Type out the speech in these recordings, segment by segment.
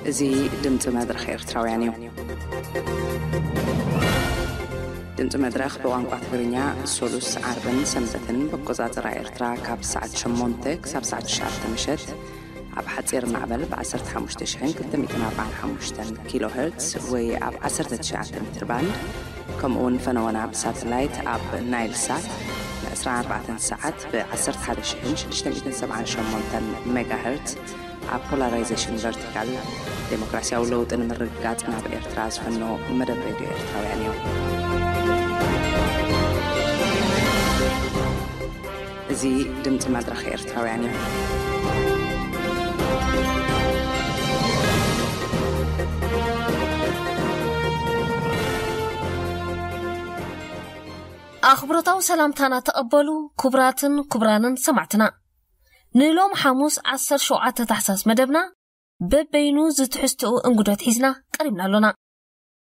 እዚ ድምፂ መድረኽ ኤርትራውያን እዩ። ድምፂ መድረኽ ብቋንቋ ትግርኛ ሶሉስ፣ ዓርብን ሰንበትን ብቆፃፅራ ኤርትራ ካብ ሰዓት ሸሞንተ ክሳብ ሰዓት ትሽዓተ ምሸት ኣብ ሓፂር ማዕበል ብ ዓሰርተ ሓሙሽተ ሽሕን ክልተ ሚእትን ኣርባዓን ሓሙሽተን ኪሎ ሄርትስ ወይ ኣብ ዓሰርተ ትሽዓተ ሜትር ባንድ፣ ከምኡ እውን ፈነወና ብሳተላይት ኣብ ናይል ሳት ን ዕስራን ኣርባዕተን ሰዓት ብ ዓሰርተ ሓደ ሽሕን ሽዱሽተ ሚእትን ሰብዓን ሸሞንተን ሜጋ ሄርትስ ኣብ ፖላራይዜሽን ቨርቲካል፣ ዴሞክራሲያዊ ለውጢ ንምርግጋጽ ናብ ኤርትራ ዝፍኖ መደብ ሬድዮ ኤርትራውያን እዩ። እዚ ድምጺ መድረኽ ኤርትራውያን እዩ። ኣኽብሮታዊ ሰላምታና ተቐበሉ፣ ክቡራትን ክቡራንን ሰማዕትና። ንሎም ሓሙስ ዓሰርተ ሸውዓተ ታሕሳስ መደብና በበይኑ ዝትሕዝትኡ እንግዶት ሒዝና ቀሪብና ኣሎና።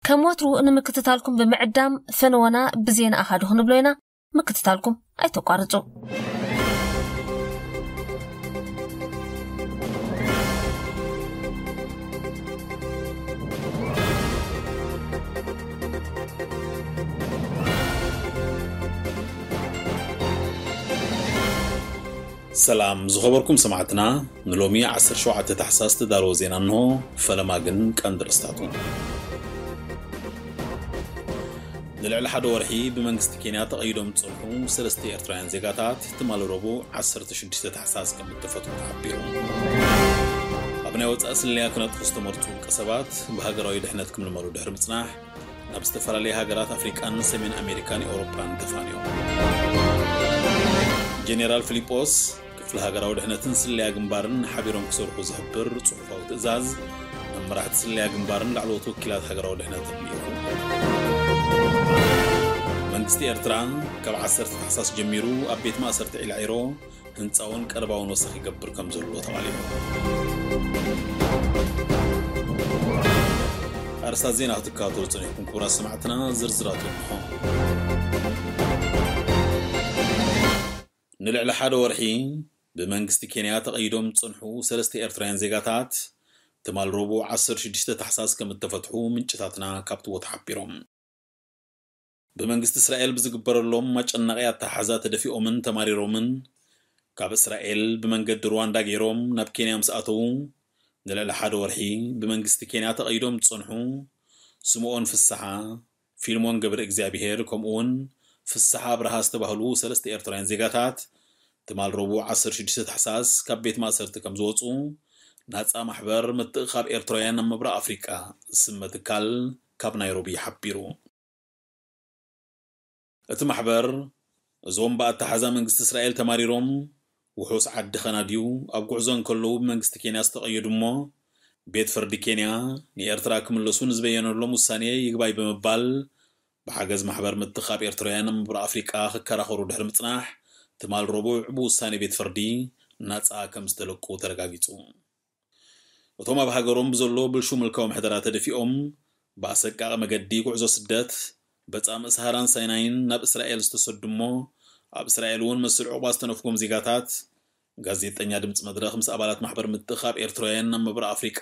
ከም ወትሩ ንምክትታልኩም ብምዕዳም ፈነወና ብዜና ኣሃዱ ክንብሎ ኢና። ምክትታልኩም ኣይተቋርጹ። ሰላም ዝኸበርኩም ሰማዕትና፣ ንሎሚ ዓሰርተ ሸውዓተ ታሕሳስ ተዳለወ ዜና እንሆ። ፈለማ ግን ቀንዲ ርእስታቱ። ንልዕሊ ሓደ ወርሒ ብመንግስቲ ኬንያ ተቐይዶም ዝጸንሑ ሰለስተ ኤርትራውያን ዜጋታት ትማሊ ረቡዕ ዓሰርተ ሽዱሽተ ታሕሳስ ከም እተፈትሑ ተሓቢሩ። ኣብ ናይ ወጻኢ ስለያ ክነጥፉ ዝተመርጹ ውልቀ ሰባት ብሃገራዊ ድሕነት ክምልመሉ ድሕሪ ምጽናሕ፣ ናብ ዝተፈላለያ ሃገራት ኣፍሪቃን ሰሜን ኣሜሪካን ኤውሮጳን ተፋንዮም። ጄኔራል ፊሊጶስ፣ ክፍሊ ሃገራዊ ድሕነትን ስለያ ግንባርን ሓቢሮም ክሰርሑ ዝሕብር ጽሑፋዊ ትእዛዝ ናብ መራሕቲ ስለያ ግንባርን ላዕለዎት ወኪላት ሃገራዊ ድሕነትን ልኢኹ። መንግስቲ ኤርትራ፣ ካብ ዓሰርተ ታሕሳስ ጀሚሩ ኣብ ቤት ማእሰርቲ ዒላዒሮ ህንጻውን ቀረባውን ወሰኽ ይገብር ከም ዘሎ ተቓሊዑ። ኣርእስታት ዜና ክትከታተሉ ጸኒሕኩም ክቡራት ሰማዕትና፣ ዝርዝራቱ እንሆ። ንልዕሊ ሓደ ወርሒ ብመንግስቲ ኬንያ ተቐይዶም ዝጸንሑ ሰለስተ ኤርትራውያን ዜጋታት ትማል ረቡዕ ዓሰርተ ሽዱሽተ ታሕሳስ ከም እተፈትሑ ምንጭታትና ካብቲ ቦታ ሓቢሮም። ብመንግስቲ እስራኤል ብዝግበረሎም ኣጨናቒ ኣተሓሕዛ ተደፊኦምን ተማሪሮምን ካብ እስራኤል ብመንገዲ ሩዋንዳ ገይሮም ናብ ኬንያ ምስ ኣተዉ፣ ንልዕሊ ሓደ ወርሒ ብመንግስቲ ኬንያ ተቐይዶም ዝጸንሑ ስምኦን ፍስሓ፣ ፊልሞን ገብረ እግዚኣብሄር ከምኡውን ፍስሓ ኣብርሃ ዝተባህሉ ሰለስተ ኤርትራውያን ዜጋታት ትማል ረቡዕ ዓሰርተ ሽዱሽተ ታሕሳስ ካብ ቤት ማእሰርቲ ከም ዝወጹ ናጻ ማሕበር ምትእኻብ ኤርትራውያን ኣብ ምብራቕ ኣፍሪቃ ዝስመ ትካል ካብ ናይሮቢ ሓቢሩ። እቲ ማሕበር፣ እዞም ብኣተሓዛ መንግስቲ እስራኤል ተማሪሮም ውሑስ ዓዲ ከናድዩ ኣብ ጉዕዞ እንከለዉ ብመንግስቲ ኬንያ ዝተቐየዱ እሞ፣ ቤት ፍርዲ ኬንያ ንኤርትራ ክምለሱ ንዝበየነሎም ውሳኔ ይግባይ ብምባል፣ ብሓገዝ ማሕበር ምትኻብ ኤርትራውያን ኣብ ምብራቕ ኣፍሪቃ ክከራኸሩ ድሕሪ ምጽናሕ፣ ትማል ረቡዕ ብውሳኔ ቤት ፍርዲ ናጻ ከም ዝተለቁ ተረጋጊጹ። እቶም ኣብ ሃገሮም ብዘሎ ብልሹ ምልካዊ ምሕደራ ተደፊኦም፣ ብኣሰቃቒ መገዲ ጉዕዞ ስደት፣ በጻምእ ሰሃራን ሳይናይን ናብ እስራኤል ዝተሰዱ እሞ፣ ኣብ እስራኤል እውን መስል ዑቕባ ዝተነፍጎም ዜጋታት፣ ጋዜጠኛ ድምጺ መድረኽ ምስ ኣባላት ማሕበር ምትእኻብ ኤርትራውያን ናብ ምብራቕ ኣፍሪቃ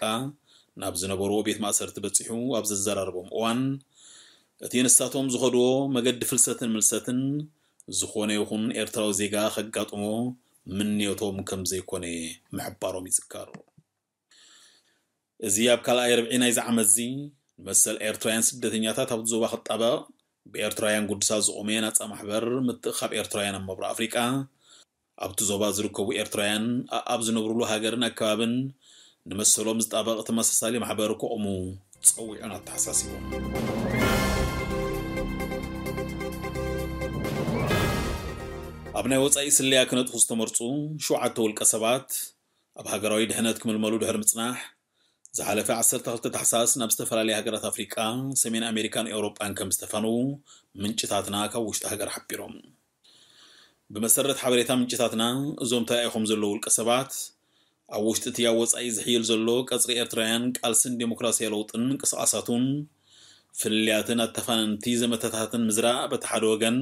ናብ ዝነበርዎ ቤት ማእሰርቲ በጺሑ ኣብ ዘዘራረቦም እዋን፣ እቲ ንሳቶም ዝኸድዎ መገዲ ፍልሰትን ምልሰትን ዝኾነ ይኹን ኤርትራዊ ዜጋ ከጋጥሞ ምንዮቶም ከም ዘይኮነ ምሕባሮም ይዝከር። እዚ ኣብ ካልኣይ ርብዒ ናይዚ ዓመትዚ፣ መሰል ኤርትራውያን ስደተኛታት ኣብቲ ዞባ ክጣበቕ፣ ብኤርትራውያን ጉዱሳት ዝቖመ ናጻ ማሕበር ምትእኻብ ኤርትራውያን ኣብ ምብራቕ ኣፍሪቃ፣ ኣብቲ ዞባ ዝርከቡ ኤርትራውያን ኣኣብ ዝነብሩሉ ሃገርን ኣከባብን ንመሰሎም ዝጣበቕ ተመሳሳሊ ማሕበር ክቖሙ ጸዊዑን ኣተሓሳሲቡን። ኣብ ናይ ወጻኢ ስለያ ክነጥፉ ዝተመርጹ ሸውዓተ ውልቀ ሰባት፣ ኣብ ሃገራዊ ድሕነት ክምልመሉ ድሕሪ ምጽናሕ፣ ዝሓለፈ ዓሰርተ ክልተ ታሕሳስ ናብ ዝተፈላለያ ሃገራት ኣፍሪቃ፣ ሰሜን ኣሜሪካን ኤውሮጳን ከም ዝተፋነዉ ምንጭታትና ካብ ውሽጢ ሃገር ሓቢሮም። ብመሰረት ሓበሬታ ምንጭታትና፣ እዞም ተላኢኾም ዘለዉ ውልቀ ሰባት፣ ኣብ ውሽጢ እቲ ኣብ ወጻኢ ዝሕይል ዘሎ ቀጽሪ ኤርትራውያን ቃልስን ዴሞክራሲያዊ ለውጥን ምንቅስቓሳቱን፣ ፍልልያትን ኣተፋነንቲ ዘመተታትን ምዝራእ በቲ ሓደ ወገን፣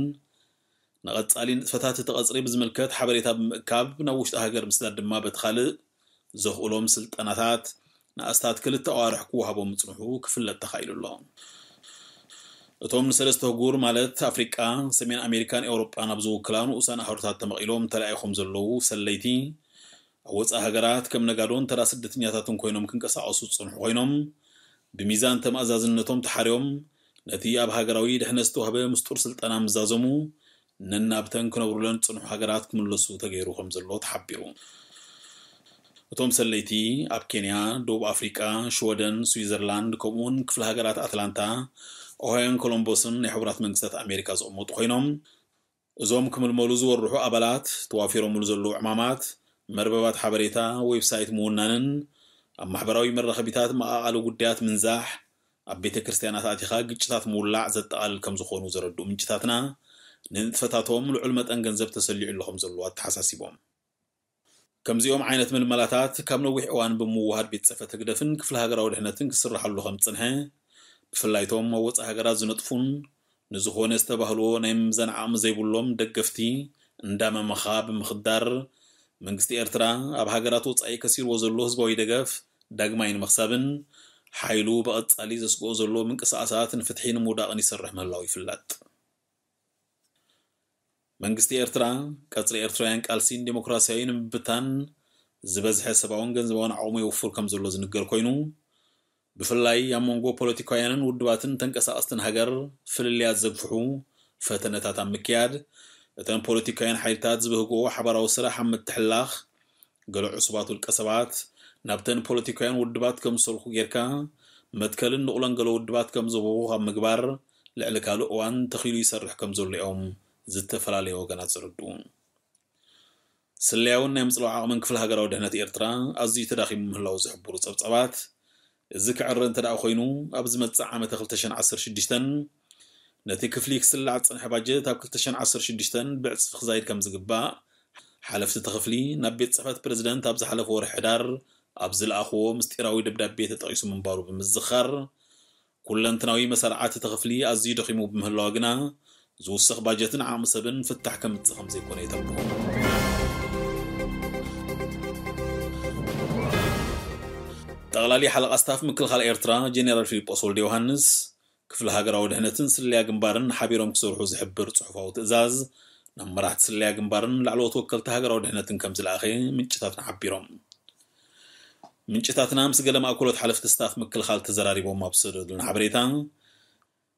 ንቐጻሊ ንጥፈታት እቲ ቀጽሪ ብዝምልከት ሓበሬታ ብምእካብ ናብ ውሽጢ ሃገር ምስዳድ ድማ በቲ ካልእ ዘኽእሎም ስልጠናታት ንኣስታት ክልተ ኣዋርሕ ክወሃቦም ምጽንሑ ክፍለጥ ተኻኢሉ ኣሎ። እቶም ንሰለስተ ኣህጉር ማለት ኣፍሪቃ፣ ሰሜን ኣሜሪካን ኤውሮጳን ኣብ ዝውክላ ንኡሳን ኣህጉርታት ተመቒሎም ተላኢኾም ዘለዉ ሰለይቲ፣ ኣብ ወጻኢ ሃገራት ከም ነጋዶን ተራ ስደተኛታትን ኮይኖም ክንቀሳቐሱ ዝጸንሑ ኮይኖም፣ ብሚዛን ተመኣዛዝነቶም ተሓርዮም ነቲ ኣብ ሃገራዊ ድሕነት ዝተዋህበ ምስጡር ስልጠና ምዛዘሙ፣ ነናብተን ክነብሩለን ዝጸንሑ ሃገራት ክምለሱ ተገይሩ ከም ዘሎ ተሓቢሩ። እቶም ሰለይቲ ኣብ ኬንያ፣ ደቡብ ኣፍሪቃ፣ ሽወደን፣ ስዊዘርላንድ፣ ከምኡውን ክፍለ ሃገራት ኣትላንታ፣ ኦሃዮን ኮሎምቦስን ናይ ሕቡራት መንግስታት ኣሜሪካ ዝቕመጡ ኮይኖም፣ እዞም ክምልመሉ ዝወርሑ ኣባላት ተዋፊሮምሉ ዘለዉ ዕማማት፣ መርበባት ሓበሬታ፣ ዌብሳይት ምውናንን ኣብ ማሕበራዊ መራኸቢታት መቓቓሊ ጉዳያት ምንዛሕ፣ ኣብ ቤተ ክርስቲያናት ኣቲኻ ግጭታት ምውላዕ ዘጠቓልል ከም ዝኾኑ ዘረድኡ ምንጭታትና፣ ንንጥፈታቶም ልዑል መጠን ገንዘብ ተሰሊዑ ኣሎ ከም ዘሎ ኣተሓሳሲቦም። ከምዚኦም ዓይነት ምልመላታት ካብ ነዊሕ እዋን ብምውሃድ ቤት ጽሕፈት ህግደፍን ክፍለ ሃገራዊ ድሕነትን ክስርሓሉ ከም ዝጸንሐ፣ ብፍላይ እቶም ኣብ ወጻኢ ሃገራት ዝነጥፉን ንዝኾነ ዝተባህልዎ ናይ ምምዛን ዓቕሚ ዘይብሎም ደገፍቲ እንዳመመኻ ብምኽዳር፣ መንግስቲ ኤርትራ ኣብ ሃገራት ወጻኢ ከሲርዎ ዘሎ ህዝባዊ ደገፍ ዳግማይ ንምኽሳብን ሓይሉ ብቐጻሊ ዘስግኦ ዘሎ ምንቅስቓሳት ንፍትሒ ንምውዳቕን ይሰርሕ ምህላው ይፍለጥ። መንግስቲ ኤርትራ፣ ቀጽሪ ኤርትራውያን ቃልሲ ንዴሞክራሲያዊ ንምብታን ዝበዝሐ ሰብኣውን ገንዘባውን ዓቕሙ የውፍር ከም ዘሎ ዝንገር ኮይኑ፣ ብፍላይ ኣብ መንጎ ፖለቲካውያንን ውድባትን ተንቀሳቐስትን ሃገር ፍልልያት ዘግፍሑ ፈተነታት ኣብ ምክያድ፣ እተን ፖለቲካውያን ሓይልታት ዝበህግኦ ሓባራዊ ስራሕ ኣብ ምትሕልላኽ፣ ገለ ዕሱባት ውልቀ ሰባት ናብተን ፖለቲካውያን ውድባት ከም ዝሰልኹ ጌርካ፣ መትከልን ንቕሎን ገለ ውድባት ከም ዘብህጉ ካብ ምግባር ልዕሊ ካልእ እዋን ተኺሉ ይሰርሕ ከም ዘሎ እዮም ዝተፈላለዩ ወገናት ዘረድኡ። ስለያውን ናይ ምጽላው ዓቕምን ክፍለ ሃገራዊ ድሕነት ኤርትራ ኣዝዩ ተዳኺሙ ምህላው ዝሕብሩ ጸብጻባት፣ እዚ ክዕረ እንተ ደኣ ኮይኑ፣ ኣብ ዝመጽእ ዓመተ ክልተ ሽሕን ዓሰርተ ሽዱሽተን ነቲ ክፍሊ ክስላዕ ዝጸንሐ ባጀት ኣብ ክልተ ሽሕን ዓሰርተ ሽዱሽተን ብዕጽፊ ክዛይድ ከም ዝግባእ ሓለፍቲ እቲ ክፍሊ ናብ ቤት ጽሕፈት ፕረዚደንት ኣብ ዝሓለፈ ወርሒ ሕዳር ኣብ ዝለኣኽዎ ምስጢራዊ ደብዳቤ ተጠቒሱ ምንባሩ ብምዝኻር፣ ኩለንትናዊ መሳርዓት እቲ ክፍሊ ኣዝዩ ደኺሙ ብምህላዋ ግና፣ ዝውስኽ ባጀትን ዓቕሚ ሰብን ፍታሕ ከምጽእ ከም ዘይኮነ የተብሁ። ጠቕላሊ ሓለቓ ስታፍ ምክልኻል ኤርትራ ጄኔራል ፊሊጶስ ወልደ ዮሃንስ፣ ክፍሊ ሃገራዊ ድሕነትን ስለያ ግንባርን ሓቢሮም ክሰርሑ ዝሕብር ጽሑፋዊ ትእዛዝ ናብ መራሕቲ ስለያ ግንባርን ላዕለዎት ወከልቲ ሃገራዊ ድሕነትን ከም ዝለኣኸ ምንጭታትና ሓቢሮም። ምንጭታትና ምስ ገለ ማእከሎት ሓለፍቲ ስታፍ ምክልኻል ተዘራሪቦም ኣብ ዝሰደዱልና ሓበሬታ፣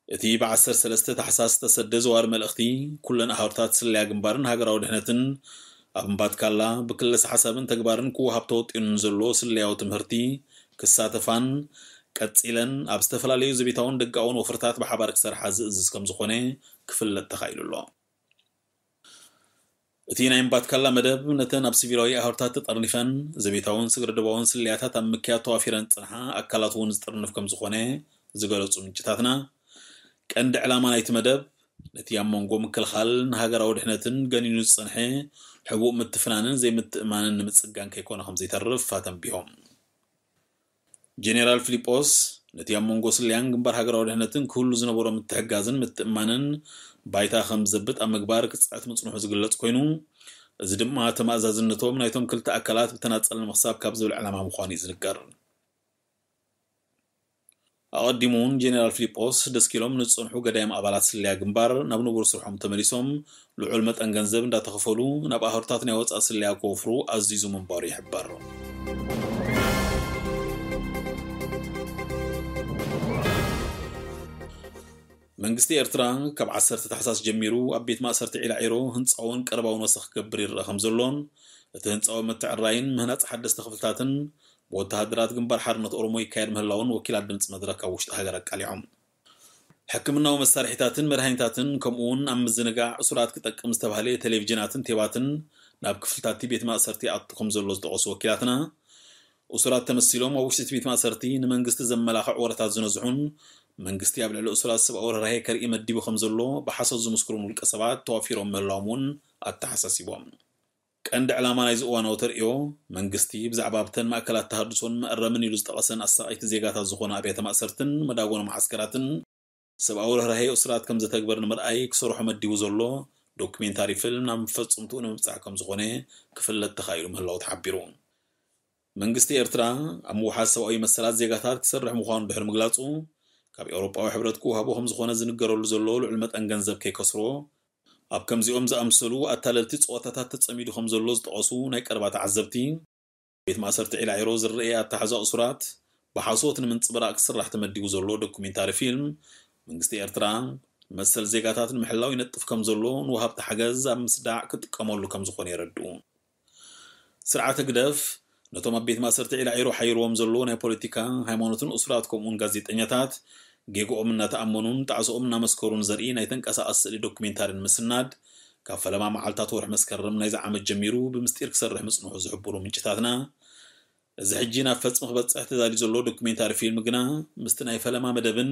እቲ ብዓሰርተ ሰለስተ ታሕሳስ ዝተሰደ ዘዋሪ መልእኽቲ፣ ኩለን ኣህጉርታት ስለያ ግንባርን ሃገራዊ ድሕነትን ኣብ እምባትካላ ብክለሳ ሓሳብን ተግባርን ክወሃብ ተወጢኑ ንዘሎ ስለያዊ ትምህርቲ ክሳተፋን ቀጺለን ኣብ ዝተፈላለዩ ዘቤታውን ደጋውን ወፍርታት ብሓባር ክሰርሓ ዝእዝዝ ከም ዝኾነ ክፍለጥ ተኻኢሉ ኣሎ። እቲ ናይ እምባትካላ መደብ ነተን ኣብ ሲቪላዊ ኣህጉርታት ተጠርኒፈን ዘቤታውን ስግረ-ዶባውን ስለያታት ኣብ ምክያድ ተዋፊረን ዝጸንሓ ኣካላት እውን ዝጥርንፍ ከም ዝኾነ ዝገለጹ ምንጭታትና፣ ቀንዲ ዕላማ ናይቲ መደብ ነቲ ኣብ መንጎ ምክልኻልን ሃገራዊ ድሕነትን ገኒኑ ዝጸንሐ ሕቡእ ምትፍናንን ዘይምትእማንን ንምጽጋን ከይኮነ ከም ዘይተርፍ ኣተንቢሆም። ጄኔራል ፊሊጶስ፣ ነቲ ኣብ መንጎ ስለያን ግንባር ሃገራዊ ድሕነትን ክህሉ ዝነበሮ ምትሕግጋዝን ምትእማንን ባይታ ከም ዘብጥ ኣብ ምግባር ክጽዕት ምጽንሑ ዝግለጽ ኮይኑ፣ እዚ ድማ ተመኣዛዝነቶም ናይቶም ክልተ ኣካላት ብተናጸል ንምኽሳብ ካብ ዝብል ዕላማ ምዃኑ እዩ ዝንገር። ኣቐዲሙ እውን ጄኔራል ፊሊጶስ ደስኪሎም ንዝጸንሑ ገዳይም ኣባላት ስለያ ግንባር ናብ ንቡር ስርሖም ተመሊሶም ልዑል መጠን ገንዘብ እንዳተኸፈሉ ናብ ኣህሩታት ናይ ወጻኢ ስለያ ክወፍሩ ኣዚዙ ምንባሩ ይሕበር። መንግስቲ ኤርትራ ካብ ዓሰርተ ታሕሳስ ጀሚሩ ኣብ ቤት ማእሰርቲ ዒላዒሮ ህንጻውን ቀረባውን ወሰኽ ክገብር ይረአ ከም ዘሎን፣ እቲ ህንጻዊ ምትዕራይን ምህናጽ ሓደስቲ ክፍልታትን ብወተሃደራት ግንባር ሓርነት ኦሮሞ ይካየድ ምህላውን ወኪላት ድምጺ መድረክ ካብ ውሽጢ ሃገር ኣቃሊዖም። ሕክምናዊ መሳርሒታትን መድሃኒታትን ከምኡ እውን ኣብ ምዝንጋዕ እሱራት ክጠቅም ዝተባህለ ቴሌቪዥናትን ቴባትን ናብ ክፍልታት እቲ ቤት ማእሰርቲ ይኣቱ ከም ዘሎ ዝጠቐሱ ወኪላትና፣ እሱራት ተመሲሎም ኣብ ውሽጢ እቲ ቤት ማእሰርቲ ንመንግስቲ ዘመላኽዕ ወረታት ዝነዝሑን መንግስቲ ኣብ ልዕሊ እሱራት ሰብኣዊ ርህራሄ ከርኢ መዲቡ ከም ዘሎ ብሓሶት ዝምስክሩን ውልቀ ሰባት ተዋፊሮም ምህላዎም እውን ኣተሓሳሲቦም። ቀንዲ ዕላማ ናይዚ እዋናዊ ተርእዮ፣ መንግስቲ ብዛዕባ ኣብተን ማእከላት ተሃድሶን መእረምን ኢሉ ዝጠቐሰን ኣሳቐይቲ ዜጋታት ዝኾና ኣብያተ ማእሰርትን መዳጎኒ መዓስከራትን ሰብኣዊ ርህራሄ እሱራት ከም ዘተግበር ንምርኣይ ክሰርሖ መዲቡ ዘሎ ዶኩሜንታሪ ፊልም ናብ መፈጸምትኡ ንምብጻሕ ከም ዝኾነ ክፍለጥ ተኻኢሉ ምህላዉ ተሓቢሩ። መንግስቲ ኤርትራ ኣብ ምውሓስ ሰብኣዊ መሰላት ዜጋታት ክሰርሕ ምዃኑ ድሕሪ ምግላጹ፣ ካብ ኤውሮጳዊ ሕብረት ክወሃቦ ከም ዝኾነ ዝንገረሉ ዘሎ ልዑል መጠን ገንዘብ ከይከስሮ፣ ኣብ ከምዚኦም ዝኣምሰሉ ኣታለልቲ ጸወታታት ተጸሚዱ ከም ዘሎ ዝጠቐሱ ናይ ቀረባ ተዓዘብቲ፣ ቤት ማእሰርቲ ዒላዒሮ ዝረኣየ ኣተሓዛ እሱራት ብሓሶት ንምንጽብራቕ ክስራሕ ተመዲቡ ዘሎ ዶኩሜንታሪ ፊልም፣ መንግስቲ ኤርትራ መሰል ዜጋታት ንምሕላው ይነጥፍ ከም ዘሎ፣ ንወሃብቲ ሓገዝ ኣብ ምስዳዕ ክጥቀመሉ ከም ዝኾነ የረድኡ። ስርዓት ህግደፍ ነቶም ኣብ ቤት ማእሰርቲ ዒላዒሮ ሓይርዎም ዘሎ ናይ ፖለቲካ፣ ሃይማኖትን እሱራት፣ ከምኡውን ጋዜጠኛታት፣ ጌግኦም እናተኣመኑን ጣዕስኦም እናመስከሩን ዘርኢ ናይ ተንቀሳቓሲ ስእሊ ዶኩሜንታሪ ንምስናድ፣ ካብ ፈለማ መዓልታት ወርሒ መስከረም ናይዚ ዓመት ጀሚሩ ብምስጢር ክሰርሕ ምጽንሑ ዝሕብሩ ምንጭታትና፣ እዚ ሕጂ ናብ ፈጽሚ ክበጽሕ ተዳልዩ ዘሎ ዶኩሜንታሪ ፊልም ግና፣ ምስቲ ናይ ፈለማ መደብን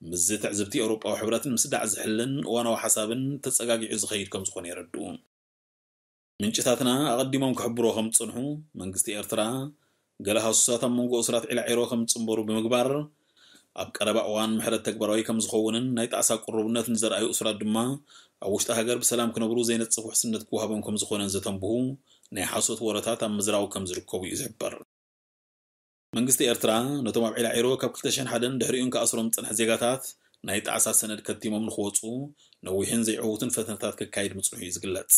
ምስዚ ትዕዝብቲ ኤውሮጳዊ ሕብረትን ምስዳዕ ዝሕልን እዋናዊ ሓሳብን ተጸጋጊዑ ዝኸይድ ከም ዝኾነ የረድኡ። ምንጭታትና ኣቐዲሞም ክሕብርዎ ከም ዝጸንሑ፣ መንግስቲ ኤርትራ ገለ ሃሱሳት ኣብ መንጎ እሱራት ዒላዒሮ ከም ዝጽንበሩ ብምግባር፣ ኣብ ቀረባ እዋን ምሕረት ተግባራዊ ከም ዝኸውንን ናይ ጣዕሳ ቅሩብነት ንዘርኣዩ እሱራት ድማ ኣብ ውሽጢ ሃገር ብሰላም ክነብሩ ዘይነጽፍ ውሕስነት ክወሃቦም ከም ዝኾነን ዘተንብሁ ናይ ሓሶት ወረታት ኣብ ምዝራው ከም ዝርከቡ እዩ ዝሕበር። መንግስቲ ኤርትራ ነቶም ኣብ ዒላዒሮ ካብ ክልተ ሽሕን ሓደን ድሕሪኡን ክኣስሮም ዝጸንሐ ዜጋታት ናይ ጣዕሳ ሰነድ ከቲሞም ንክወጹ ነዊሕን ዘይዕዉትን ፈተነታት ከካይድ ምጽንሑ እዩ ዝግለጽ።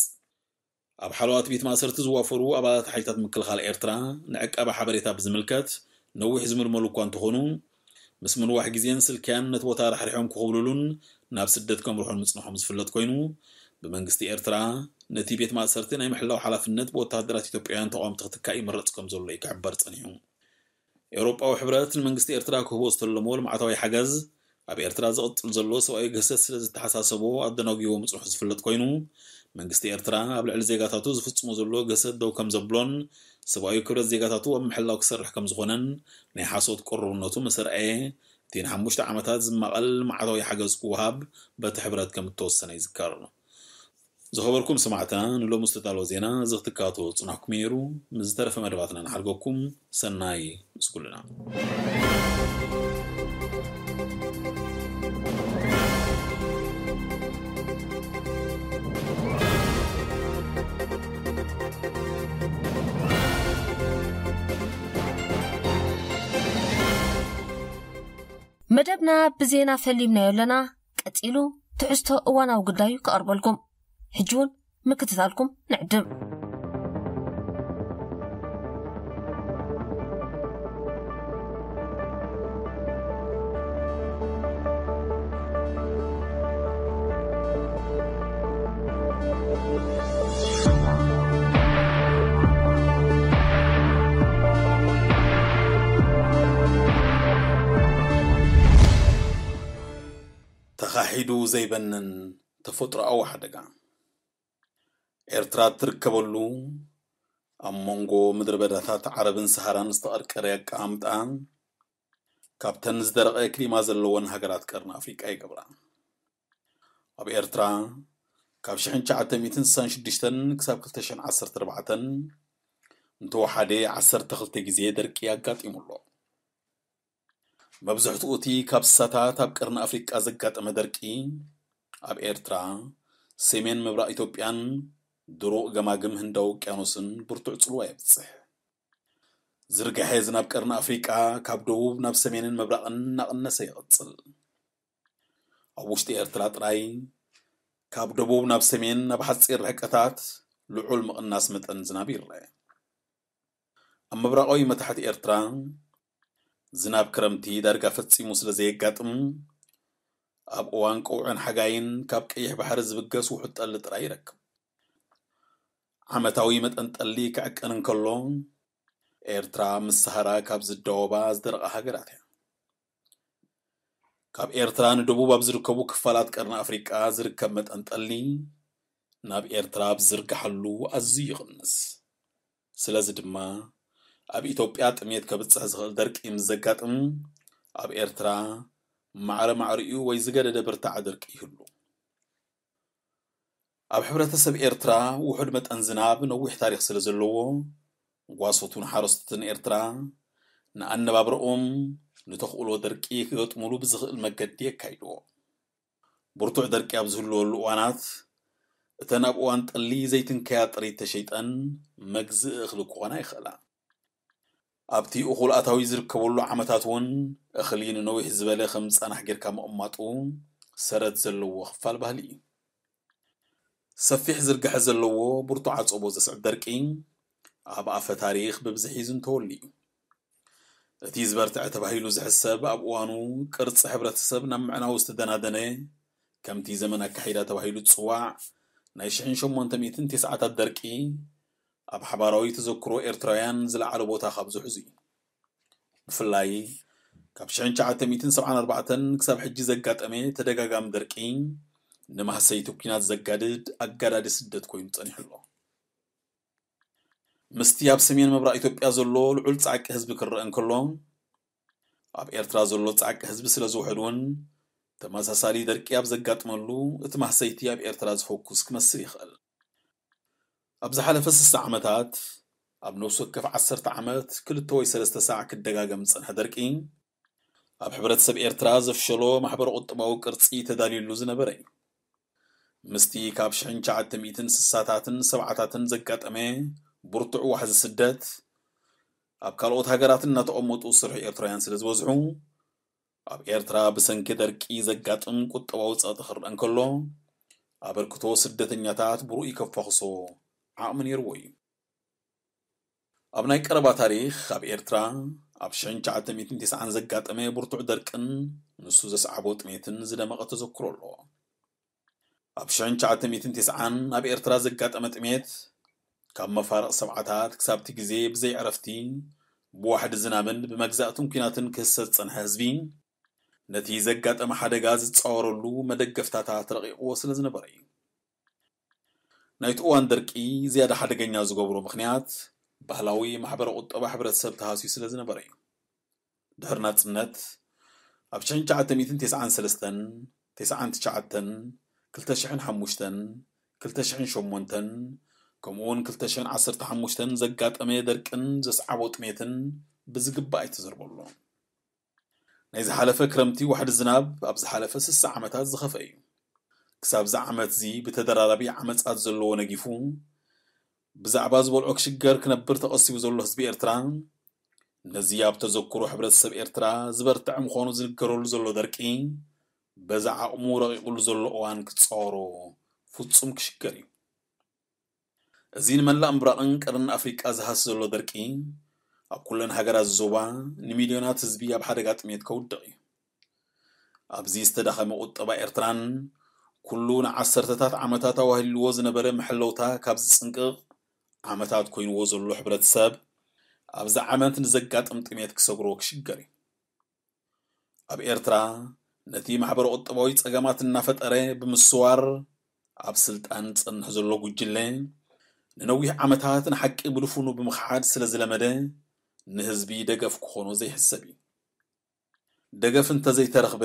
ኣብ ሓለዋት ቤት ማእሰርቲ ዝዋፈሩ ኣባላት ሓይልታት ምክልኻል ኤርትራ ንዕቀባ ሓበሬታ ብዝምልከት ነዊሕ ዝምልመሉ እኳ እንተኾኑ፣ ምስ ምንዋሕ ግዜን ስልክያን ነቲ ቦታ ራሕሪሖም ክኹብልሉን ናብ ስደት ከምርሑን ምጽንሖም ዝፍለጥ ኮይኑ፣ ብመንግስቲ ኤርትራ ነቲ ቤት ማእሰርቲ ናይ ምሕላው ሓላፍነት ብወተሃደራት ኢትዮጵያውያን ተቓወምቲ ክትካእ ይምረጽ ከም ዘሎ እዩ ክሕበር ጸኒሑ። ኤውሮጳዊ ሕብረት ንመንግስቲ ኤርትራ ክህቦ ዝተለሞ ልምዓታዊ ሓገዝ፣ ኣብ ኤርትራ ዝቕጽል ዘሎ ሰብኣዊ ግህሰት ስለ ዝተሓሳሰቦ ኣደናጒዎ ምጽንሑ ዝፍለጥ ኮይኑ፣ መንግስቲ ኤርትራ ኣብ ልዕሊ ዜጋታቱ ዝፍጽሞ ዘሎ ግህሰት ደው ከም ዘብሎን፣ ሰብኣዊ ክብረት ዜጋታቱ ኣብ ምሕላው ክሰርሕ ከም ዝኾነን ናይ ሓሶት ቅሩብነቱ ምስ ኣርኣየ፣ እቲ ንሓሙሽተ ዓመታት ዝማቐል ልምዓታዊ ሓገዝ ክወሃብ በቲ ሕብረት ከም እተወሰነ ይዝከር። ዝኸበርኩም ሰማዕትና፣ ንሎሚ ዝተዳለወ ዜና እዚ ክትከታተሎ ዝጽናሕኩም እዩ ነይሩ። ምስ ዝተረፈ መደባትና ንሓድገኩም። ሰናይ ምስ ኩልና። መደብና ብዜና ፈሊምናዮ ኣለና። ቀጺሉ ትሕዝቶ እዋናዊ ጉዳዩ ክቐርበልኩም። ሕጂ እውን ምክትታልኩም ንዕድም። ተኻሒዱ ዘይበንን ተፈጥሮኣዊ ሓደጋ። ኤርትራ እትርከበሉ ኣብ መንጎ ምድረ በዳታት ዓረብን ሰሃራን ዝተቐርቀረ ኣቀማምጣ፣ ካብተን ዝደረቐ ክሊማ ዘለወን ሃገራት ቀርኒ ኣፍሪቃ ይገብራ። ኣብ ኤርትራ ካብ ሽሕን ትሽዓተ ሚእትን ስሳን ሽዱሽተን ክሳብ ክልተ ሽሕን ዓሰርተ ኣርባዕተን እንተወሓደ ዓሰርተ ክልተ ግዜ ደርቂ ኣጋጢሙ ኣሎ። መብዛሕትኡ እቲ ካብ ስሳታት ኣብ ቀርኒ ኣፍሪቃ ዘጋጠመ ደርቂ ኣብ ኤርትራ፣ ሰሜን ምብራቕ ኢትዮጵያን ድሩቕ ገማግም ህንዳዊ ውቅያኖስን ብርቱዕ ጽልዋ የብጽሕ። ዝርግሐ ዝናብ ቀርኒ ኣፍሪቃ ካብ ደቡብ ናብ ሰሜንን ምብራቕን እናቐነሰ ይቕጽል። ኣብ ውሽጢ ኤርትራ ጥራይ ካብ ደቡብ ናብ ሰሜን ኣብ ሓጺር ርሕቀታት ልዑል ምቕናስ መጠን ዝናብ ይረአ። ኣብ ምብራቓዊ መታሕት ኤርትራ ዝናብ ክረምቲ ዳርጋ ፈጺሙ ስለ ዘየጋጥም፣ ኣብ እዋን ቀውዕን ሓጋይን ካብ ቀይሕ ባሕሪ ዝብገስ ውሑድ ጠሊ ጥራይ ይረክብ። ዓመታዊ መጠን ጠሊ ክዕቀን እንከሎ፣ ኤርትራ ምስ ሰሃራ ካብ ዝዳወባ ዝደረቓ ሃገራት እያ። ካብ ኤርትራ ንደቡብ ኣብ ዝርከቡ ክፋላት ቀርኒ ኣፍሪቃ ዝርከብ መጠን ጠሊ ናብ ኤርትራ ኣብ ዝዝርግሓሉ ኣዝዩ ይቕንስ። ስለዚ ድማ ኣብ ኢትዮጵያ ጥሜት ከብጽሕ ዝኽእል ደርቂ ምስ ዘጋጥም፣ ኣብ ኤርትራ ማዕረ ማዕሪኡ ወይ ዝገደደ ብርታዐ ደርቂ ይህሉ። ኣብ ሕብረተሰብ ኤርትራ ውሑድ መጠን ዝናብ ነዊሕ ታሪኽ ስለ ዘለዎ፣ ጓሶቱን ሓረስቶትን ኤርትራ ንኣነባብረኦም ንተኽእሎ ደርቂ ክገጥሙሉ ብዝኽእል መገዲ የካይድዎ። ብርቱዕ ደርቂ ኣብ ዝህልወሉ እዋናት፣ እተን ኣብ እዋን ጠሊ ዘይትንከያ ጥሪት ተሸይጠን መግዝኢ እኽሊ ክኾና ይኽእላ። ኣብቲ እኹል ኣታዊ ዝርከበሉ ዓመታት እውን እኽሊ ንነዊሕ ዝበለ ከም ዝጸናሕ ጌርካ ምቕማጡ ሰረት ዘለዎ ክፋል ባህሊ እዩ። ሰፊሕ ዝርግሐ ዘለዎ ብርቱዕ ዓጸቦ ዘስዕብ ደርቂ ኣብ ኣፈ ታሪኽ ብብዝሒ ዝንተወሉ እዩ። እቲ ዝበርትዐ ተባሂሉ ዝሕሰብ ኣብ እዋኑ ቅርጺ ሕብረተሰብ ናብ ምዕናው ዝተደናደነ፣ ከምቲ ዘመን ኣካሒዳ ተባሂሉ ዝጽዋዕ ናይ ሽሕን ሸሞንተ ሚእትን ተስዓታት ደርቂ ኣብ ሓባራዊ ተዘክሮ ኤርትራውያን ዝለዓለ ቦታ ካብ ዝሕዙ እዩ። ብፍላይ ካብ ሽሕን ትሽዓተ ሚእትን ሰብዓን ኣርባዕተን ክሳብ ሕጂ ዘጋጠመ ተደጋጋሚ ደርቂ ንማህሰይቲ ኲናት ዘጋድድ ኣጋዳዲ ስደት ኮይኑ ጸኒሑ ኣሎ። ምስቲ ኣብ ሰሜን ምብራቕ ኢትዮጵያ ዘሎ ልዑል ጻዕቂ ህዝቢ ክረአ እንከሎ፣ ኣብ ኤርትራ ዘሎ ጻዕቂ ህዝቢ ስለ ዝውሕድ እውን ተመሳሳሊ ደርቂ ኣብ ዘጋጥመሉ እቲ ማህሰይቲ ኣብ ኤርትራ ዝፈኩስ ክመስል ይኽእል። ኣብ ዝሓለፈ ስሳ ዓመታት ኣብ ነፍሲ ወከፍ ዓሰርተ ዓመት ክልተ ወይ ሰለስተ ሳዕ ክደጋገም ዝጸንሐ ደርቂ ኣብ ሕብረተሰብ ኤርትራ ዘፍሸሎ ማሕበረ ቁጠባዊ ቅርጺ ተዳልዩሉ ዝነበረ እዩ። ምስቲ ካብ ሽሕን ትሽዓተ ሚእትን ስሳታትን ሰብዓታትን ዘጋጠመ ብርቱዕ ዋሕዚ ስደት ኣብ ካልኦት ሃገራት እናተቐመጡ ዝሰርሑ ኤርትራውያን ስለ ዝበዝሑ ኣብ ኤርትራ ብሰንኪ ደርቂ ዘጋጥም ቁጠባዊ ጸቕጢ ክረአ እንከሎ ኣበርክቶ ስደተኛታት ብርኡይ ከፋኽሶ ዓቕሚ ነይርዎ እዩ። ኣብ ናይ ቀረባ ታሪኽ ኣብ ኤርትራ ኣብ ሽሕን ትሽዓተ ሚእትን ተስዓን ዘጋጠመ ብርቱዕ ደርቅን ንሱ ዘስዓቦ ጥሜትን ዝደመቐ ተዘክሮ ኣለዎ። ኣብ ሽሕን ትሽዓተ ሚእትን ተስዓን ኣብ ኤርትራ ዘጋጠመ ጥሜት ካብ መፋርቕ ሰብዓታት ክሳብቲ ግዜ ብዘይ ዕረፍቲ ብዋሕዲ ዝናብን ብመግዛእትን ኲናትን ክህሰ ዝጸንሐ ህዝቢ ነቲ ዘጋጠመ ሓደጋ ዝጻወረሉ መደገፍታታት ረቒቕዎ ስለ ዝነበረ እዩ። ናይቲ እዋን ደርቂ ዝያዳ ሓደገኛ ዝገብሮ ምኽንያት ባህላዊ ማሕበረ ቁጠባ ሕብረተሰብ ተሃስዩ ስለ ዝነበረ እዩ። ድሕሪ ናጽነት ኣብ ሽሕን ትሽዓተ ሚእትን ተስዓን ሰለስተን፣ ተስዓን ትሽዓተን፣ ክልተ ሽሕን ሓሙሽተን፣ ክልተ ሽሕን ሸሞንተን፣ ከምኡውን ክልተ ሽሕን ዓሰርተ ሓሙሽተን ዘጋጠመ ደርቅን ዘስዓቦ ጥሜትን ብዝግባእ ኣይተዘርበሉን። ናይ ዝሓለፈ ክረምቲ ዋሕዲ ዝናብ ኣብ ዝሓለፈ ስሳ ዓመታት ዝኸፍአ እዩ። ክሳብ እዚ ዓመት እዚ ብተደራራቢ ዓመጻት ዘለዎ ነጊፉ ብዛዕባ ዝበልዖ ክሽገር ክነብር ተቐሲቡ ዘሎ ህዝቢ ኤርትራ ነዚ ኣብ ተዘክሮ ሕብረተሰብ ኤርትራ ዝበርትዐ ምዃኑ ዝንገረሉ ዘሎ ደርቂ በዛ ዓቕሙ ረቒቑሉ ዘሎ እዋን ክጻወሮ ፍጹም ክሽገር እዩ። እዚ ንመላእ ምብራቕን ቀርንን ኣፍሪቃ ዝሃሲ ዘሎ ደርቂ ኣብ ኩለን ሃገራት ዞባ ንሚልዮናት ህዝቢ ኣብ ሓደጋ ጥሜት ከውድቕ እዩ። ኣብዚ ዝተዳኸመ ቁጠባ ኤርትራን ኩሉ ንዓሰርተታት ዓመታት ኣዋህልልዎ ዝነበረ መሐለውታ ካብ ዝጽንቅቕ ዓመታት ኮይንዎ ዘሎ ሕብረተሰብ ኣብዚ ዓመት ንዘጋጥም ጥሜት ክሰግሮ ክሽገር እዩ። ኣብ ኤርትራ ነቲ ማሕበረ ቁጠባዊ ጸገማት እናፈጠረ ብምስዋር ኣብ ስልጣን ዝጸንሕ ዘሎ ጉጅለ ንነዊሕ ዓመታት ንሓቂ ብድፉኑ ብምኽሓድ ስለ ዝለመደ ንህዝቢ ደገፍ ክኾኖ ዘይሕሰብ እዩ። ደገፍ እንተዘይተረኽበ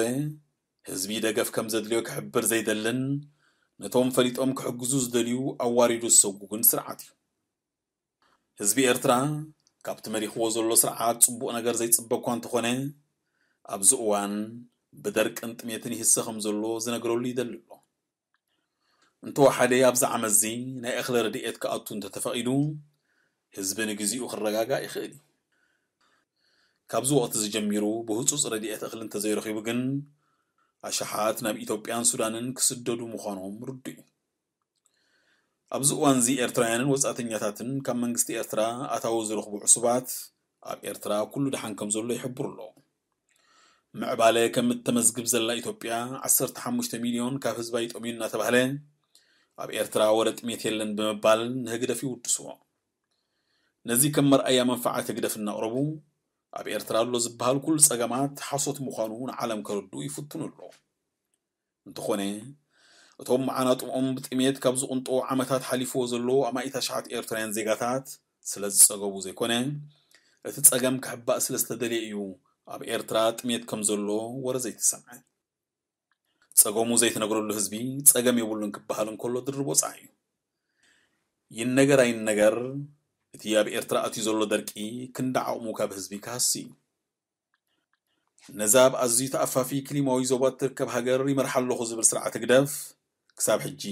ህዝቢ ደገፍ ከም ዘድልዮ ክሕብር ዘይደልን ነቶም ፈሊጦም ክሕግዙ ዝደልዩ ኣዋሪዱ ዝሰጉግን ስርዓት እዩ። ህዝቢ ኤርትራ ካብቲ መሊኽዎ ዘሎ ስርዓት ጽቡቕ ነገር ዘይጽበ እኳ እንተኾነ ኣብዚ እዋን ብደርቅን ጥሜትን ይህሰ ከም ዘሎ ዝነግረሉ ይደሊ ኣሎ። እንተወሓደ ኣብዚ ዓመት እዚ ናይ እኽሊ ረድኤት ክኣቱ እንተተፈቒዱ ህዝቢ ንግዚኡ ክረጋጋእ ይኽእል እዩ። ካብዚ ወቕቲ እዚ ጀሚሩ ብህጹጽ ረድኤት እኽሊ እንተዘይረኺቡ ግን ኣሽሓት ናብ ኢትዮጵያን ሱዳንን ክስደዱ ምዃኖም ርዱእ እዩ። ኣብዚ እዋን እዚ ኤርትራውያንን ወጻእተኛታትን ካብ መንግስቲ ኤርትራ ኣታዊ ዝረኽቡ ዕሱባት ኣብ ኤርትራ ኩሉ ደሓን ከም ዘሎ ይሕብሩ ኣለዉ። ምዕባለ ከም እተመዝግብ ዘላ ኢትዮጵያ ዓሰርተ ሓሙሽተ ሚልዮን ካብ ህዝባ ይጠምዩ እናተባህለ ኣብ ኤርትራ ወረ ጥሜት የለን ብምባል ንህግደፍ ይውድስዎ። ነዚ ከም መርኣያ መንፈዓት ህግደፍ እናቕረቡ ኣብ ኤርትራ ኣሎ ዝበሃል ኩሉ ጸገማት ሓሶት ምዃኑ ንዓለም ከረድኡ ይፍትኑ ኣለዉ። እንተኾነ እቶም መዓናጥኦም ብጥሜት ካብ ዝቕንጥዎ ዓመታት ሓሊፍዎ ዘሎ ኣማኢት ኣሽሓት ኤርትራውያን ዜጋታት ስለ ዝጸገቡ ዘይኮነ እቲ ጸገም ክሕባእ ስለ ዝተደልየ እዩ ኣብ ኤርትራ ጥሜት ከም ዘሎ ወረ ዘይተሰምዐ። ጸገሙ ዘይተነግረሉ ህዝቢ ጸገም የብሉን ክበሃል እንከሎ ድርብ ወጽዓ እዩ። ይነገር ኣይነገር እቲ ኣብ ኤርትራ ኣትዩ ዘሎ ደርቂ ክንዲ ዓቕሙ ካብ ህዝቢ ክሃሲ እዩ። ነዛ ኣብ ኣዝዩ ተኣፋፊ ክሊማዊ ዞባ እትርከብ ሃገር ይመርሓ ኣለኹ ዝብል ስርዓት ህግደፍ ክሳብ ሕጂ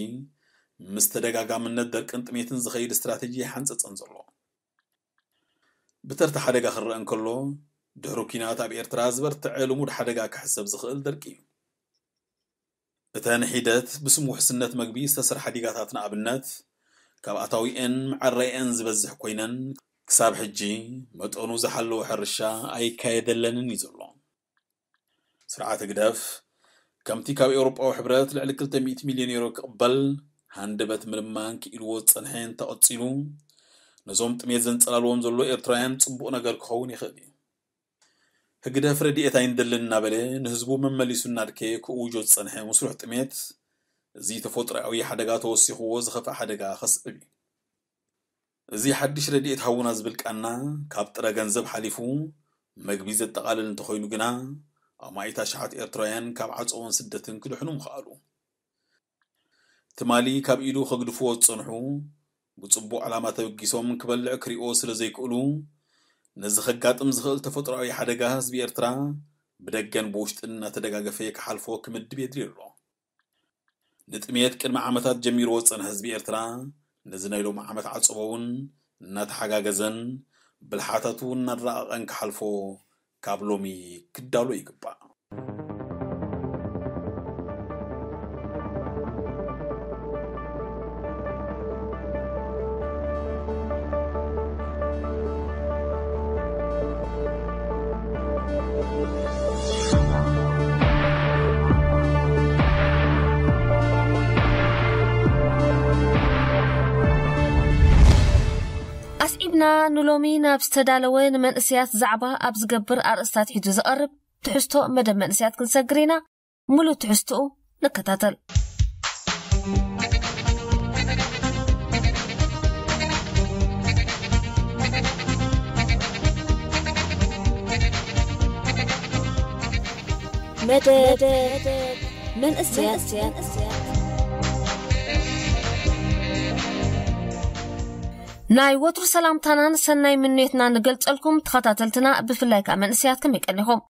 ምስ ተደጋጋምነት ደርቅን ጥሜትን ዝኸይድ ስትራተጂ ኣይሓንጸጸን ዘሎ። ብተርታ ሓደጋ ክረአ እንከሎ፣ ድሕሪ ኲናት ኣብ ኤርትራ ዝበርትዐ ልሙድ ሓደጋ ክሕሰብ ዝኽእል ደርቂ እዩ። እተን ሒደት ብስም ውሕስነት መግቢ ዝተሰርሓ ዲጋታት ንኣብነት፣ ካብ ኣታዊአን መዐረይአን ዝበዝሕ ኮይነን፣ ክሳብ ሕጂ መጠኑ ዝሓለወ ሕርሻ ኣይካየደለንን እዩ ዘሎ። ስርዓት ህግደፍ፣ ከምቲ ካብ ኤውሮጳዊ ሕብረት ልዕሊ ክልተ ሚእቲ ሚልዮን ዩሮ ክቕበል ሃንደበት ምልማን ክኢልዎ ዝጸንሐ እንተቐጺሉ፣ ነዞም ጥሜት ዘንጸላልዎም ዘሎ ኤርትራውያን ጽቡቕ ነገር ክኸውን ይኽእል እዩ። ህግደፍ ረድኤት ኣይንደልን እናበለ ንህዝቡ መመሊሱ እናድከየ ክእውጆ ዝጸንሐ መስርሕ ጥሜት፣ እዚ ተፈጥሮኣዊ ሓደጋ ተወሲኽዎ ዝኸፍእ ሓደጋ ከስዕብ እዩ። እዚ ሓድሽ ረድኤት ሃቡና ዝብል ቃና ካብ ጥረ ገንዘብ ሓሊፉ መግቢ ዘጠቓልል እንተኾይኑ ግና፣ ኣማኢት ኣሽሓት ኤርትራውያን ካብ ዓጸቦን ስደትን ክድሕኑ ምኽኣሉ። ትማሊ ካብ ኢዱ ከግድፍዎ ዝጸንሑ፣ ብጽቡቕ ዕላማ ተበጊሶም ክበልዕ ክሪኦ ስለ ዘይክእሉ፣ ነዚ ከጋጥም ዝኽእል ተፈጥሮኣዊ ሓደጋ ህዝቢ ኤርትራ ብደገን ብውሽጥን እናተደጋገፈ ክሓልፎ ክምድብ የድልዮ ኣሎ። ንጥሜት ቅድሚ ዓመታት ጀሚርዎ ዝጸንሐ ህዝቢ ኤርትራ፣ ነዚ ናይ ሎሚ ዓመት ዓጸቦ እውን እናተሓጋገዘን ብልሓታቱ እናራቐቐን ክሓልፎ ካብ ሎሚ ክዳሎ ይግባእ። ኣስዒብና ንሎሚ ናብ ዝተዳለወ ንመንእሰያት ዛዕባ ኣብ ዝገብር ኣርእስታት ሒዙ ዝቐርብ ትሕዝቶ መደብ መንእሰያት ክንሰግር ኢና። ሙሉእ ትሕዝትኡ ንከታተል። መደብ መንእሰያት። ናይ ወትሩ ሰላምታናን ሰናይ ምንዮትና ንገልጸልኩም ተኸታተልትና፣ ብፍላይ ከኣ መንእሰያት ከመይ ቀኒኹም?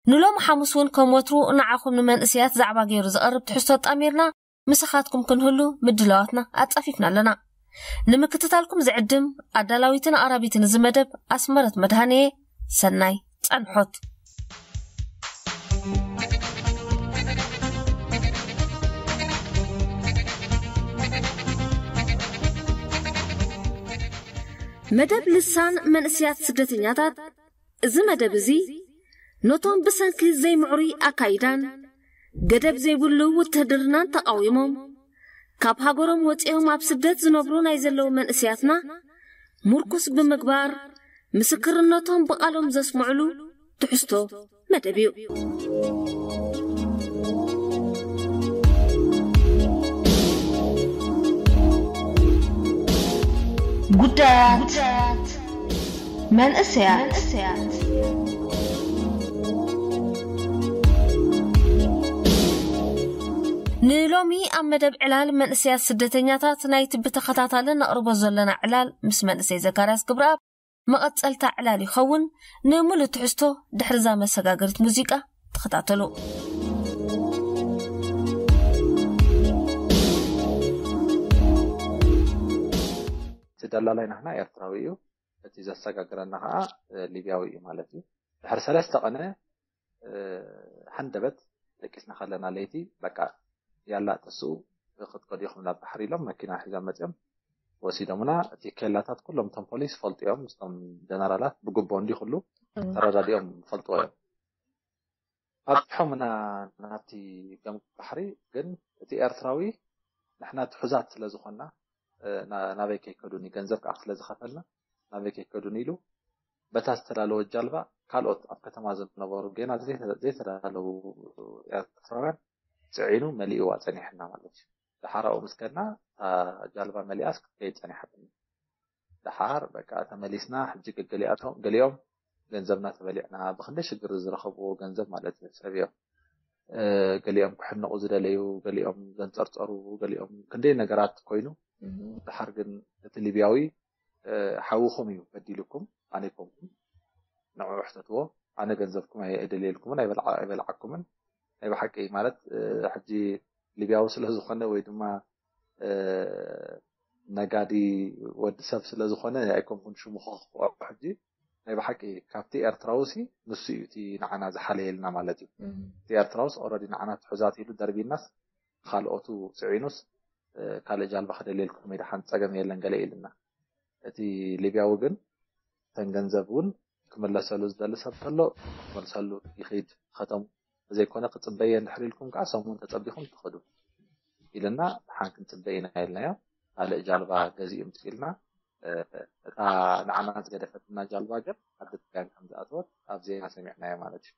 ንሎም ሓሙስ እውን ከም ወትሩ ንዓኹም ንመንእሰያት ዛዕባ ገይሩ ዝቐርብ ትሕዝቶ ኣጣሚርና ምሳኻትኩም ክንህሉ ምድላዋትና ኣጻፊፍና ኣለና። ንምክትታልኩም ዝዕድም ኣዳላዊትን ኣራቢትን እዚ መደብ ኣስመረት መድሃኔ። ሰናይ ጸንሖት። መደብ ልሳን መንእሰያት ስደተኛታት። እዚ መደብ እዚ ነቶም ብሰንኪ ዘይምዕሩይ ኣካይዳን ገደብ ዘይብሉ ውትህድርናን ተቓዊሞም ካብ ሃገሮም ወጺኦም ኣብ ስደት ዝነብሩ ናይ ዘለዉ መንእሰያትና ምርኩስ ብምግባር ምስክርነቶም ብቓሎም ዘስምዕሉ ትሕዝቶ መደብ እዩ። ጉዳያት መንእሰያት። ንሎሚ ኣብ መደብ ዕላል መንእሰያት ስደተኛታት ናይቲ ብተኸታታሊ ነቕርቦ ዘለና ዕላል ምስ መንእሰይ ዘካርያስ ክብረኣብ መቐጸልታ ዕላል ይኸውን። ንምሉእ ትሕዝቶ ድሕሪ እዛ መሰጋገሪት ሙዚቃ ተኸታተሉ። እቲ ደላላይ ናህና ኤርትራዊ እዩ፣ እቲ ዘሰጋግረና ኸዓ ሊብያዊ እዩ ማለት እዩ። ድሕሪ ሰለስተ ቐነ ሓንደበት ደቂስና ከለና ለይቲ በቃ ያላ ተስኡ ክትከዱ ኢኹም ናብ ባሕሪ ኢሎም መኪና ሒዞም መፅኦም ወሲዶምና። እቲ ኬላታት ኩሎም እቶም ፖሊስ ፈልጡ እዮም፣ ምስቶም ጀነራላት ብግቦ እንዲ ኩሉ ተረዳዲኦም ፈልጥዎ እዮም። ኣብሖምና ናብቲ ገምገም ባሕሪ። ግን እቲ ኤርትራዊ ንሕና ትሑዛት ስለ ዝኾንና ናበይ ከይከዱኒ፣ ገንዘብ ከዓ ስለ ዝኸፈልና ናበይ ከይከዱኒ ኢሉ በታ ዝተዳለወ ጃልባ ካልኦት ኣብ ከተማ ዝነበሩ ገና ዘይተዳለዉ ኤርትራውያን ፅዒኑ መሊእዋ ፀኒሕና ማለት እዩ። ደሓራኡ ምስ ከድና እታ ጃልባ መሊኣስ ክትከይድ ፀኒሓትኒ። ደሓር በቃ ተመሊስና። ሕጂ ገሊኦም ገንዘብና ተበሊዕና፣ ብክንደይ ሽግር ዝረኸብዎ ገንዘብ ማለት እዩ ሰብ እዮም። ገሊኦም ክሕንቑ ዝደለዩ፣ ገሊኦም ዘንፀርፀሩ፣ ገሊኦም ክንደይ ነገራት ኮይኑ። ደሓር ግን እቲ ሊብያዊ ሓውኹም እዩ በዲልኩም፣ ኣነ ይኮንኩም፣ ንዕኡ ሕተትዎ። ኣነ ገንዘብኩም ኣይደልየልኩምን ኣይበልዓኩምን። ናይ ብሓቂ ማለት ሕጂ ሊብያዊ ስለ ዝኾነ ወይ ድማ ነጋዲ ወዲ ሰብ ስለ ዝኾነ ኣይኮንኩን ሽሙ ከኽፍኦ ሕጂ። ናይ ብሓቂ ካብቲ ኤርትራውሲ ንሱ እዩ እቲ ንዓና ዝሓለየልና ማለት እዩ። እቲ ኤርትራውስ ኦረዲ ንዓና ትሑዛት ኢሉ ደርቢናስ፣ ካልኦቱ ጽዒኑስ ካልእ ጃልባ ክደልየልኩም ኢዳ ሓንቲ ጸገም የለን ገለ ኢልና። እቲ ሊብያዊ ግን እተን ገንዘብ እውን ክምለሰሉ ዝደሊ ሰብ ተሎ ክመልሰሉ ይኽድ። ኸተሙ ዘይኮነ ክጽበየ እንድሕር ኢልኩም ከዓ ሰሙን ተጸቢኹም ትኽዱ ኢልና፣ ሓን ክንጽበ ኢና ኢልናዮ። ካልእ ጃልባ ገዚኡ ምጽ ኢልና። እታ ንዓና ዝገደፈትና ጃልባ ግን ዓዲ ጥልያን ከም ዝኣተወት ኣብ ዜና ሰሚዕናዮ ማለት እዩ።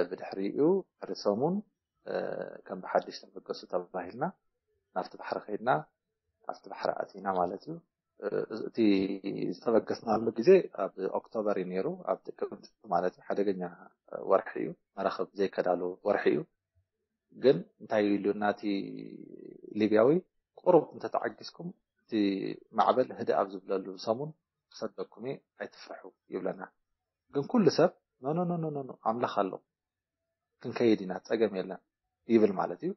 ብድሕሪኡ ድሕሪ ሰሙን ከም ብሓድሽ ተበገሱ ተባሂልና ናብቲ ባሕሪ ከይድና፣ ኣብቲ ባሕሪ ኣቲና ማለት እዩ። እቲ ዝተበገስናሉ ግዜ ኣብ ኦክቶበር እዩ ነይሩ፣ ኣብ ጥቅምቲ ማለት እዩ። ሓደገኛ ወርሒ እዩ። መራኽብ ዘይከዳሉ ወርሒ እዩ። ግን እንታይ ኢሉ ናቲ ሊብያዊ፣ ቁሩብ እንተተዓጊስኩም እቲ ማዕበል ህድእ ኣብ ዝብለሉ ሰሙን ክሰደኩም እየ፣ ኣይትፍርሑ ይብለና። ግን ኩሉ ሰብ ኖ ኖ ኖ ኖ ኖ፣ ኣምላኽ ኣሎ፣ ክንከይድ ኢና፣ ጸገም የለን ይብል ማለት እዩ።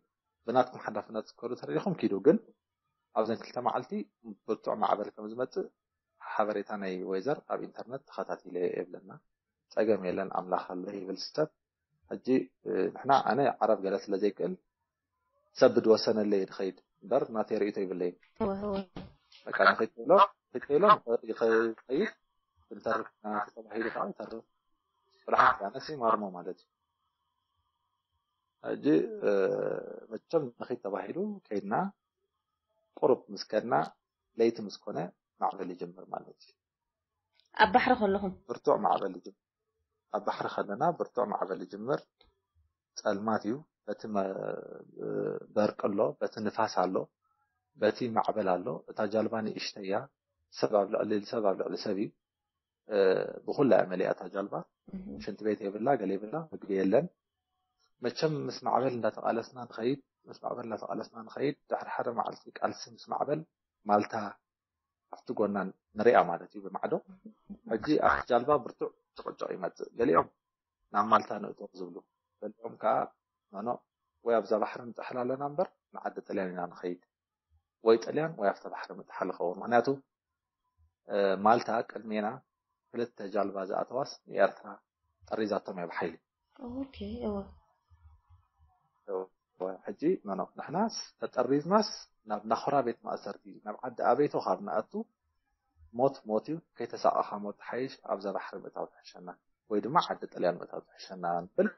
ብናትኩም ሓላፍነት ክትከዱ ተደሊኹም ኪዱ። ግን ኣብዘን ክልተ መዓልቲ ብርቱዕ ማዕበል ከም ዝመጽእ ሓበሬታ ናይ ወይዘር ኣብ ኢንተርነት ተኸታቲለ እየ ይብለና። ጸገም የለን ኣምላኽ ኣሎ ይብል ሰብ። ሕጂ ንሕና፣ ኣነ ዓረብ ገለ ስለ ዘይክእል ሰብ ብዝወሰነለይ ድኸይድ እምበር ናተይ ርእይቶ ይብለይ። በቃ ንኸይድ ተሎ ንኸይድ ተሎ ይኸይድ፣ እንተርፍ ናተ ተባሂሉ ከዓ ይተርፍ። ብልሓት ኣነሲ ማርሞ ማለት እዩ። ሕጂ መቸም ንኸይድ ተባሂሉ ከይድና፣ ቁሩብ ምስ ከድና ለይቲ ምስ ኮነ ማዕበል ይጅምር ማለት እዩ። ኣብ ባሕሪ ከለኹም ብርቱዕ ማዕበል ይጅምር። ኣብ ባሕሪ ከለና ብርቱዕ ማዕበል ይጅምር። ጸልማት እዩ። በቲ በርቂ ኣሎ፣ በቲ ንፋስ ኣሎ፣ በቲ ማዕበል ኣሎ። እታ ጃልባ ንእሽተይ እያ። ሰብ ኣብ ልዕሊ ሰብ ኣብ ልዕሊ ሰብ እዩ። ብኹላ እያ መሊኣ እታ ጃልባ። ሽንቲ ቤት የብላ፣ ገለ የብላ፣ ምግቢ የለን። መቸም ምስ ማዕበል እንዳተቓለስና ንኸይድ፣ ምስ ማዕበል እንዳተቓለስና ንኸይድ፣ ድሕሪ ሓደ መዓልቲ ቃልሲ ምስ ማዕበል ማልታ ኣብቲ ጎና ንሪኣ ማለት እዩ ብማዕዶ። ሕጂ ኣብቲ ጃልባ ብርቱዕ ጭቕጭቕ ይመጽእ። ገሊኦም ናብ ማልታ ንእቶ ዝብሉ፣ ገሊኦም ከዓ ኖኖ፣ ወይ ኣብዛ ባሕሪ ንጥሕል ኣለና እምበር ንዓዲ ጥልያን ኢና ንኸይድ፣ ወይ ጥልያን ወይ ኣብቲ ባሕሪ ምጥሓል ይኸውን። ምክንያቱ ማልታ ቅድሜና ክልተ ጃልባ ዝኣተዋስ ንኤርትራ ጠሪዛቶም እያ ብሓይሊ። ኦኬ እወ ሕጂ ኖኖ፣ ንሕናስ ተጠሪዝናስ ናብ ናኹራ ቤት ማእሰርቲ ናብ ዓዲ ኣበይቶ ካብ ንኣቱ፣ ሞት ሞት እዩ። ከይተሳቐኻ ሞት ሓይሽ፣ ኣብዛ ባሕሪ ምእታው ትሕሸና ወይ ድማ ዓዲ ጥልያን ምእታው ትሕሸና ንብል።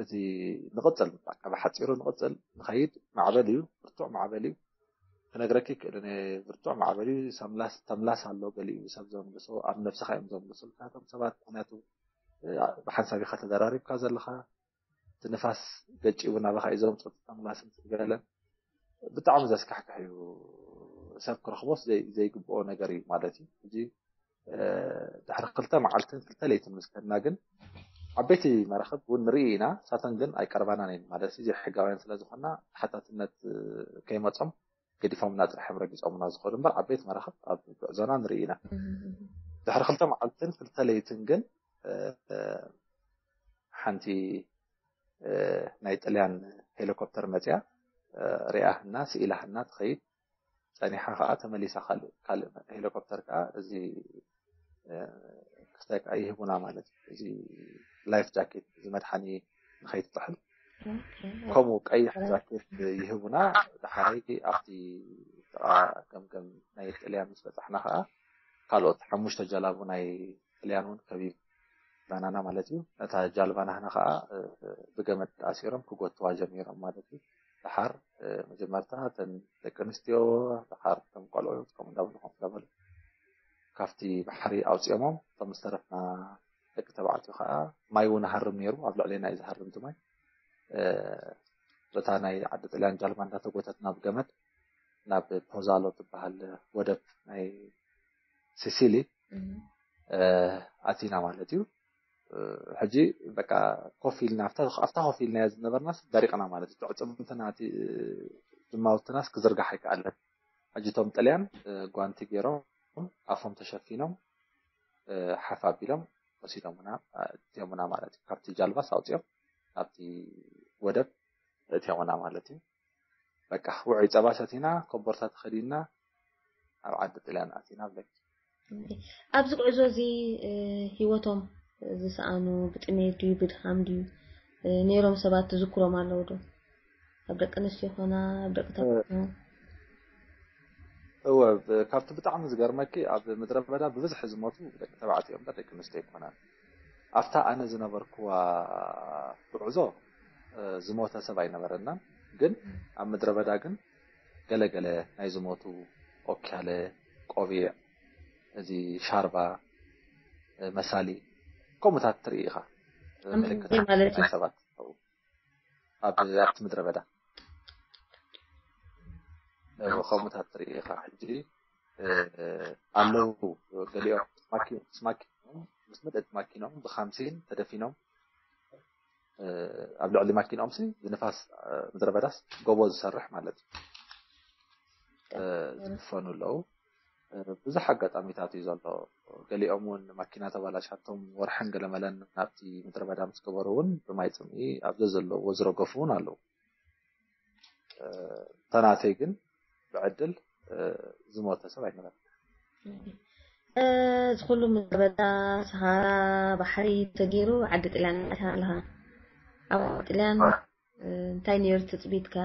እቲ ንቕፅል፣ ብሓፂሩ ንቕፅል ንኸይድ። ማዕበል እዩ፣ ብርቱዕ ማዕበል እዩ። ክነግረኪ ክእልን ብርቱዕ ማዕበል እዩ። ተምላስ ኣሎ፣ ገሊኡ ሰብ ዘምልሶ ኣብ ነብስኻ እዮም ዘምልሶ ልካቶም ሰባት። ምክንያቱ ብሓንሳብ ኢኻ ተደራሪብካ ዘለኻ፣ እቲ ንፋስ ገጪቡ ናባኻ እዩ ዘምፅእ ተምላስን ገለን። ብጣዕሚ ዘስካሕክሕ እዩ። ሰብ ክረኽቦስ ዘይግብኦ ነገር እዩ ማለት እዩ። ሕጂ ድሕሪ ክልተ መዓልትን ክልተ ለይትን ምስ ከድና ግን ዓበይቲ መራኽብ እውን ንርኢ ኢና። ሳተን ግን ኣይቀርባናን እየን ማለት እዩ። ዘይሕጋውያን ስለ ዝኾና ተሓታትነት ከይመጾም ገዲፎምና ጥራሕ እዮም ረጊጾምና ዝኸዱ እምበር ዓበይቲ መራኽብ ኣብ ጉዕዞና ንርኢ ኢና። ድሕሪ ክልተ መዓልትን ክልተ ለይትን ግን ሓንቲ ናይ ጥልያን ሄሊኮፕተር መፅያ ሪኣህና ስኢላህና ትኸይድ። ፀኒሓ ከዓ ተመሊሳ ካልእ ሄሊኮፕተር ከዓ እዚ ክስታይ ከዓ ይህቡና ማለት እዩ። እዚ ላይፍ ጃኬት እዚ መድሓኒ ንኸይትጥሕል ከምኡ ቀይሕ ጃኬት ይህቡና። ድሓረይ ኣብቲ ጥቓ ገምገም ናይ ጥልያን ምስ በፃሕና ከዓ ካልኦት ሓሙሽተ ጀላቡ ናይ ጥልያን እውን ከቢባናና ማለት እዩ። ነታ ጃልባ ናህና ከዓ ብገመድ ኣሲሮም ክጎትዋ ጀሚሮም ማለት እዩ። ድሓር መጀመርታ እተን ደቂ ኣንስትዮ፣ ድሓር እቶም ቆልዑ ከምኡ እንዳበሉ ከምኡ እንዳበሉ ካብቲ ባሕሪ ኣውፂኦሞም። እቶም ዝተረፍና ደቂ ተባዕትዮ ከዓ ማይ እውን ሃርም ነይሩ፣ ኣብ ልዕሌና እዩ ዝሃርም እቲ ማይ። በታ ናይ ዓዲ ጥልያን ጃልባ እንዳተጎተትና ብገመድ ናብ ፖዛሎ ትበሃል ወደብ ናይ ሲሲሊ ኣቲና ማለት እዩ። ሕጂ በቃ ኮፍ ኢልና ኣብታ ኮፍ ኢልና ዝነበርና ደሪቕና ማለት እዩ። ትዕፅምትና ድማውትናስ ክዝርጋሕ ኣይከኣለን። ሕጂ እቶም ጥልያን ጓንቲ ገይሮም ኣፎም ተሸፊኖም ሓፍ ኣቢሎም ወሲዶምና እትዮምና ማለት እዩ። ካብቲ ጃልባስ ኣውፅኦም ኣብቲ ወደብ እትዮምና ማለት እዩ። በቃ ውዑይ ፀባ ሰቲና ኮቦርታ ተኸዲና ኣብ ዓዲ ጥልያን ኣቲና ብለኪ። ኣብዚ ጉዕዞ እዚ ሂወቶም ዝሰኣኑ ብጥሜት ድዩ ብድኻም ድዩ ነይሮም ሰባት ትዝክሮም ኣለዉ ዶ? ኣብ ደቂ ኣንስትዮ ይኾና ኣብ ደቂ ተባዕትዮ? እወ፣ ካብቲ ብጣዕሚ ዝገርመኪ ኣብ ምድረ በዳ ብብዝሒ ዝሞቱ ደቂ ተባዕትዮ እምበር ደቂ ኣንስትዮ ኣይኮናን። ኣብታ ኣነ ዝነበርኩዋ ጉዕዞ ዝሞተ ሰብ ኣይነበረናን። ግን ኣብ ምድረ በዳ ግን ገለገለ ናይ ዝሞቱ ኦኪያለ፣ ቆቢዕ፣ እዚ ሻርባ፣ መሳሊ ከምኡታት ትርኢ ኢኻ። ምልክት ናይ ሰባት ኣብቲ ምድረ በዳ ከምኡታት ትርኢ ኢኻ። ሕጂ ኣለዉ ገሊኦም ምስ ማኪኖም ምስ ምልእቲ ማኪኖም ብካምሲን ተደፊኖም ኣብ ልዕሊ ማኪኖም ሲ ብንፋስ ምድረ በዳስ ጎቦ ዝሰርሕ ማለት እዩ ዝድፈኑ ኣለዉ። ብዙሕ ኣጋጣሚታት እዩ ዘሎ። ገሊኦም እውን ማኪና ተባላሻቶም ወርሕን ገለመለን ናብቲ ምድረ በዳ ምስ ገበሩ እውን ብማይ ፅምኢ ኣብ ዘዘለዎ ዝረገፉ እውን ኣለዉ። ተናተይ ግን ብዕድል ዝሞተ ሰብ ኣይነበረን። እዚ ኩሉ ምድረ በዳ፣ ሰሃራ፣ ባሕሪ ተገይሩ ዓዲ ጥልያን ኣቲኻ ኣለኻ። ኣብ ዓዲ ጥልያን እንታይ ነይሩ ትፅቢትካ?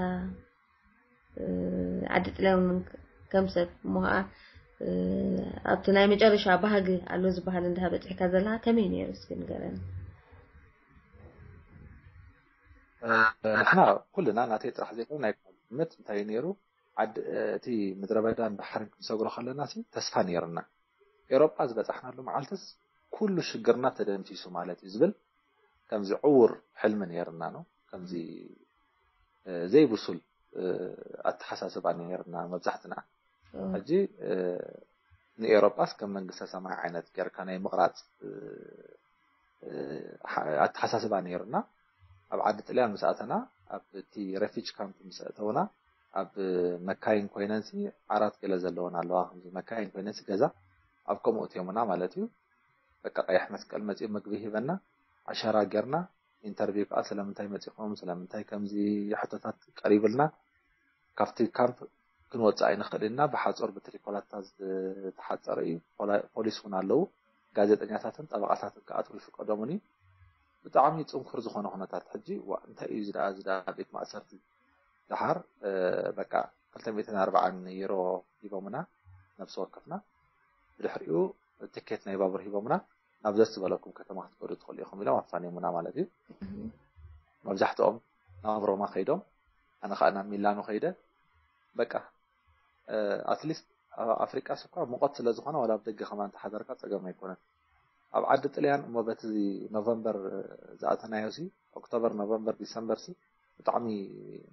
ዓዲ ጥልያን እውን ከም ሰብ እሞ ከዓ ኣብቲ ናይ መጨረሻ ባህጊ ኣሎ ዝበሃል እንድሃ በፂሕካ ዘለካ ከመይ ነይሩ እስኪ ንገረኒ። ንሕና ኩልና ናተይ ጥራሕ ዘይኮነ ናይ ግምት እንታይ ነይሩ እቲ ምድረ በዳን ባሕርን ክንሰግሮ ከለና ሲ ተስፋ ነይርና። ኤሮጳ ዝበፃሕናሉ መዓልትስ ኩሉ ሽግርና ተደምሲሱ ማለት እዩ ዝብል ከምዚ ዕውር ሕልሚ ነይርና ነው። ከምዚ ዘይብሱል ኣተሓሳስባ ነይርና መብዛሕትና። ሕጂ ንኤሮጳስ ከም መንግስተ ሰማይ ዓይነት ጌርካ ናይ ምቕራፅ ኣተሓሳስባ ነይርና። ኣብ ዓዲ ጥልያን ምስ ኣተና ኣብቲ ሬፊጅ ካምፕ ምስ ኣተውና ኣብ መካይን ኮይነንሲ ዓራት ገለ ዘለወን ኣለዋ። ከምዚ መካይን ኮይነንሲ ገዛ ኣብ ከምኡ እትዮምና ማለት እዩ። በቃ ቀይሕ መስቀል መፅኡ ምግቢ ሂበና፣ ዓሸራ ጌርና፣ ኢንተርቪው ከዓ ስለምንታይ መፂኹም ስለምንታይ ከምዚ ሕቶታት ቀሪብልና ካብቲ ካምፕ ክንወፅእ ኣይንኽእል ኢና። ብሓፁር ብትሪኮላታ ዝተሓፀረ እዩ። ፖሊስ እውን ኣለዉ። ጋዜጠኛታትን ጠበቓታትን ክኣትዉ ይፍቀዶምን እዩ። ብጣዕሚ ፅንኩር ዝኾነ ኩነታት ሕጂ እንታይ እዩ ዝደኣ ዝደኣ ቤት ማእሰርቲ ደሓር በቃ ክልተ ሚእትን ኣርባዓን ዩሮ ሂቦምና ነብሲ ወከፍና። ብድሕሪኡ ትኬት ናይ ባቡር ሂቦምና ናብ ደስ ዝበለኩም ከተማ ክትከዱ ትኽእሉ ኢኹም ኢሎም ኣፋኒሙና ማለት እዩ። መብዛሕትኦም ናብ ሮማ ከይዶም ኣነ ከዓ ናብ ሚላኖ ከይደ በቃ ኣትሊስት ኣብ ኣፍሪቃ ስኳ ሙቐት ስለ ዝኾነ ዋላ ኣብ ደገ ከማን ተሓደርካ ፀገም ኣይኮነን። ኣብ ዓዲ ጥልያን እሞ በቲ ኖቨምበር ዝኣተናዮ ሲ ኦክቶበር ኖቨምበር ዲሰምበር ሲ ብጣዕሚ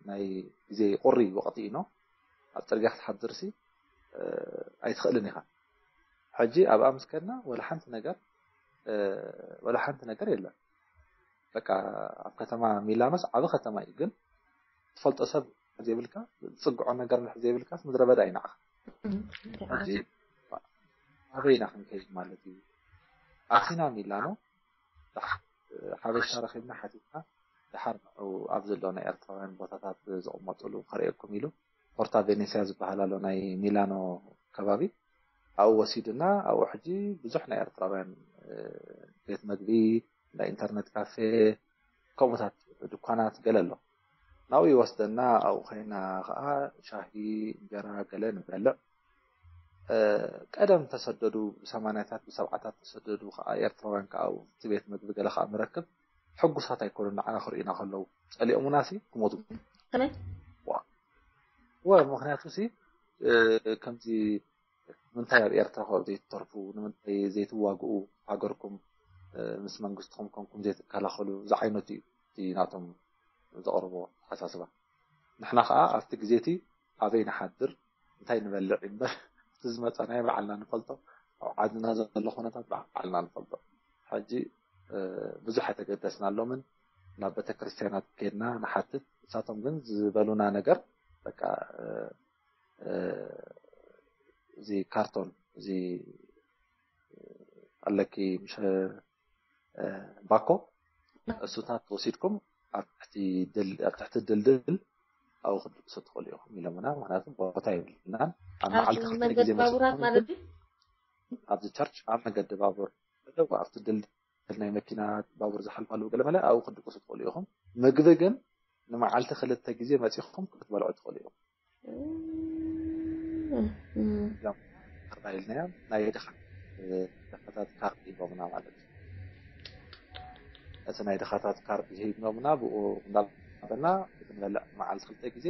ናይ ግዜ ቁሪ ወቕቲ እዩ። ኣብ ፅርግያ ክትሓድር ሲ ኣይትኽእልን ኢኻ። ሕጂ ኣብኣ ምስ ከድና ወላ ሓንቲ ነገር ወላ ሓንቲ ነገር የለን። በቃ ኣብ ከተማ ሚላኖስ ዓቢ ከተማ እዩ ግን ትፈልጦ ሰብ ዘይብልካ ዝፅግዖ ነገር ንሕ ዘይብልካ ምድረ በዳ እዩ ንዓኻ። ሕጂ ኣበይና ክንከይድ ማለት እዩ? ኣቲና ሚላኖ ሓበሻ ረኺብና ሓቲትና ደሓር ንዑ ኣብ ዘሎ ናይ ኤርትራውያን ቦታታት ዝቕመጥሉ ከርእየኩም ኢሉ ፖርታ ቬኔሲያ ዝበሃል ኣሎ ናይ ሚላኖ ከባቢ ኣብኡ ወሲድና ኣብኡ ሕጂ ብዙሕ ናይ ኤርትራውያን ቤት መግቢ ናይ ኢንተርነት ካፌ ከምኡታት ድኳናት ገለ ኣሎ ናብኡ ይወስደና ኣብኡ ኮይና ከዓ ሻሂ እንጀራ ገለ ንበልዕ ቀደም ተሰደዱ ብሰማንያታት ብሰብዓታት ተሰደዱ ከዓ ኤርትራውያን ከዓ ኣብኡ እቲ ቤት መግቢ ገለ ከዓ ንረክብ ሕጉሳት ኣይኮኑን ንዓና ክርእዩና ከለዉ ጸሊኦሙና ሲ ክሞቱ ከመይ ወ ምክንያቱ ሲ ከምዚ ንምንታይ ኣብ ኤርትራ ከ ዘይትተርፉ ንምንታይ ዘይትዋግኡ ሃገርኩም ምስ መንግስትኹም ኮንኩም ዘይትከላኸሉ ዝዓይነቱ እዩ እቲ ናቶም ዘቕርቦ ኣተሓሳስባ ንሕና ከዓ ኣብቲ ግዜ እቲ ኣበይ ንሓድር እንታይ ንበልዕ እምበር እቲ ዝመፀናዮ ባዕልና ንፈልጦ ኣብ ዓድና ዘሎ ኩነታት ባዕልና ንፈልጦ ሕጂ ብዙሕ ኣይተገደስናሎምን ናብ ቤተክርስትያናት ከድና ንሓትት እሳቶም ግን ዝበሉና ነገር በቃ እዚ ካርቶን እዚ ኣለኪ ምሽ ባኮ እሱታት ወሲድኩም ኣብ ትሕቲ ድልድል ኣብኡ ክትድቅሱ ትኽእሉ ኢኹም ኢሎምና ምክንያቱ ቦታ የብልናን ኣብ መዓልቲ ክልተ ግዜ መሲኹም ማለት እዩ። ኣብዚ ቸርች ኣብ መገዲ ባቡር፣ ኣብቲ ድልድል ናይ መኪና ባቡር ዝሓልፋሉ ገለ መለ ኣብኡ ክትድቅሱ ትኽእሉ ኢኹም። ምግቢ ግን ንመዓልቲ ክልተ ግዜ መጺኹም ክትበልዑ ትኽእሉ ኢኹም። እም፣ እም። እዞም ካርዳ ኢልናዮም ናይ ድኻ-፣ ድኻታት ካርድ ሂቦምና ማለት እዩ። እቲ ናይ ድኻታት ካርድ ሂቦምና ብኡ እንዳበልና እቲ ንበልዕ መዓልቲ ክልተ ግዜ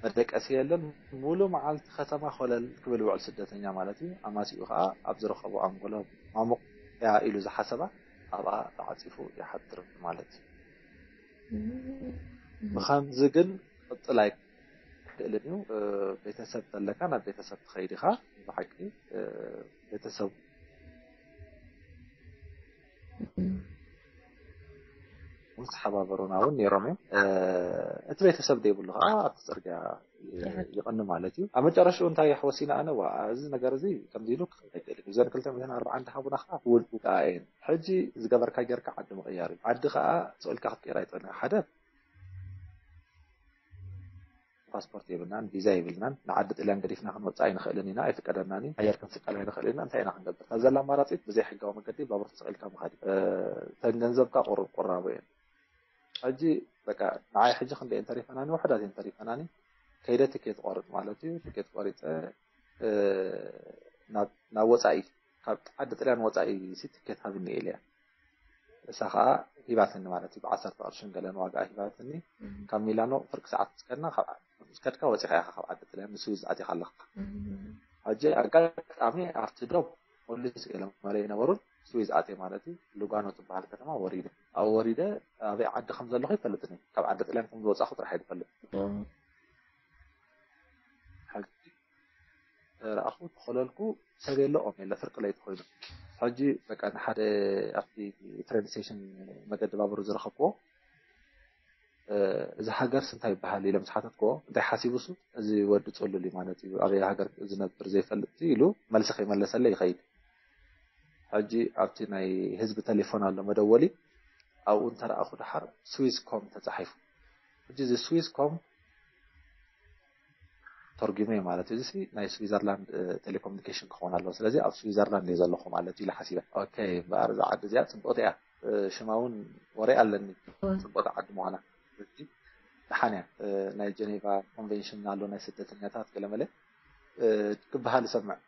መደቀሲ የለን። ሙሉ መዓልቲ ከተማ ኮለል ክብል ይውዕል ስደተኛ ማለት እዩ። ኣማሲኡ ከዓ ኣብ ዝረኸቦ ኣንጎሎ ማሙቕ እያ ኢሉ ዝሓሰባ ኣብኣ ተዓፂፉ ይሓድር ማለት እዩ። ብኸምዚ ግን ክቕፅል ኣይክእልን እዩ። ቤተሰብ ተለካ ናብ ቤተሰብ ትኸይድ ኢኻ። ብሓቂ ቤተሰብ ምስ ሓባበሩና እውን ነይሮም እዮም። እቲ ቤተሰብ ዘይብሉ ከዓ ኣብቲ ፅርግያ ይቐኒ ማለት እዩ። ኣብ መጨረሽኡ እንታይ ወሲነ ኣነ፣ ዋ፣ እዚ ነገር እዚ ከምዚ ኢሉ ክኸይድ ኣይክእልን እዩ። እዘን ክልተ ሚእትን ኣርባዓን ተሃቡና ከዓ ውልቁ ከዓ እየን። ሕጂ ዝገበርካ ጌርካ ዓዲ ምቕያር እዩ። ዓዲ ከዓ ስቕ ኢልካ ክትቀይር ኣይትኽእልን። ሓደ ፓስፖርት የብልናን፣ ቪዛ የብልናን፣ ንዓዲ ጥልያን ገዲፍና ክንወፅእ ኣይንኽእልን ኢና፣ ኣይፍቀደናን እዩ። ኣየር ክንስቀል ኣይንኽእልን ኢና። እንታይ ኢና ክንገብር? እታ ዘላ ኣማራፂት ብዘይ ሕጋዊ መገዲ ባቡር ተሰቒልካ ምኻድ እዩ። እተን ገንዘብካ ቁሩብ ቁራቦ እየን። ሕጂ በቃ ንዓይ ሕጂ ክንደይ እንተሪፈናኒ፣ ውሑዳት እየን ተሪፈናኒ። ከይደ ትኬት ቆርፅ ማለት እዩ። ትኬት ቆሪፀ ናብ ወፃኢ፣ ካብ ዓዲ ጥልያን ወፃኢ ሲ ትኬት ሃብኒ ኢለያ። እሳ ከዓ ሂባትኒ ማለት እዩ። ብዓሰርተ ቅርሽን ገለን ዋጋ ሂባትኒ። ካብ ሚላኖ ፍርቂ ሰዓት ምስ ከድና፣ ካብ ምስ ከድካ ወፂኻ ኢኻ ካብ ዓዲ ጥልያን ንስዊዝ ኣቲኻ ኣለኻ። ሕጂ ኣጋጣሚ ኣብቲ ዶብ ፖሊስ ገለ መለ ይነበሩን ስዊዝ ኣትየ ማለት እዩ። ሉጋኖ ትበሃል ከተማ ወሪደ። ኣብ ወሪደ ኣበይ ዓዲ ከም ዘለኹ ይፈልጥኒ። ካብ ዓዲ ጥልያን ከም ዝወፃኹ ጥራሕ ይፈልጥ። ሕጂ ረኣኹ፣ ተኾለልኩ፣ ሰብ የለ፣ ኦም የለ፣ ፍርቂ ለይቲ ኮይኑ። ሕጂ በቃ ንሓደ ኣብቲ ትሬን ስቴሽን መገዲ ባቡር ዝረኸብኩዎ እዚ ሃገርስ እንታይ ይበሃል ኢለ ምስ ሓተትኩዎ፣ እንታይ ሓሲቡ እሱ፣ እዚ ወዲ ጽሉል እዩ ማለት እዩ፣ ኣበይ ሃገር ዝነብር ዘይፈልጥ እዩ ኢሉ መልሲ ከይመለሰለይ ይኸይድ። ሕጂ ኣብቲ ናይ ህዝቢ ቴሌፎን ኣሎ መደወሊ፣ ኣብኡ እንተረኣኹ ደሓር ስዊዝ ኮም ተጻሒፉ። ሕጂ እዚ ስዊዝ ኮም ተርጉመ ማለት እዩ። እዚ ናይ ስዊዘርላንድ ቴሌኮሙኒኬሽን ክኸውን ኣለዎ። ስለዚ ኣብ ስዊዘርላንድ እየ ዘለኹ ማለት እዩ ኢለ ሓሲበ። ኦኬ፣ እምበኣር እዛ ዓዲ እዚኣ ጽብቕቲ እያ። ሽማ እውን ወረ ኣለኒ፣ ጽብቕቲ ዓዲ ምዃና። ደሓን እያ። ናይ ጀኔቫ ኮንቬንሽን ኣሎ ናይ ስደተኛታት ገለመለ ክበሃል እሰምዕ።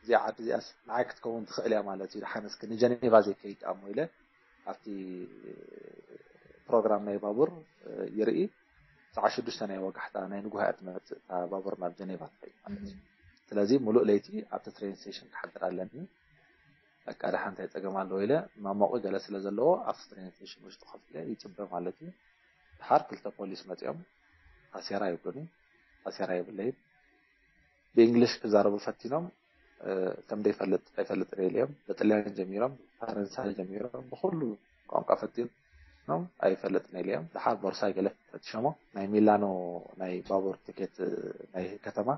እዚኣ ዓዲ እዚኣስ ንዓይ ክትከውን ትኽእል እያ ማለት እዩ። ደሓን እስኪ ንጀኔቫ ዘይከይድ ኣሞ ኢለ ኣብቲ ፕሮግራም ናይ ባቡር ይርኢ። ሰዓት ሽዱሽተ ናይ ወጋሕታ ናይ ንጉሆ እያ ትመጽእ እታ ባቡር ናብ ጀኔቫ ትኸይድ ማለት እዩ። ስለዚ ሙሉእ ለይቲ ኣብቲ ትሬን ስቴሽን ክሓድር ኣለኒ። በቃ ደሓን እንታይ ጸገም ኣለዎ ኢለ ማሞቂ ገለ ስለ ዘለዎ ኣብቲ ትሬን ስቴሽን ውሽጢ ኮፍ ኢለ ይጽበ ማለት እዩ። ድሓር ክልተ ፖሊስ መጺኦም ታሴራ ይብሉኒ። ታሴራ የብለይን። ብእንግሊሽ ክዛረቡ ፈቲኖም ከም ዘይፈልጥ ኣይፈልጥን ኢለ እዮም። ብጥልያን ጀሚሮም፣ ፈረንሳይ ጀሚሮም፣ ብኩሉ ቋንቋ ፈቲኖም ኣይፈልጥን ኢለ እዮም። ድሓር ቦርሳይ ገለ ፈቲሾሞ ናይ ሚላኖ ናይ ባቡር ትኬት ናይ ከተማ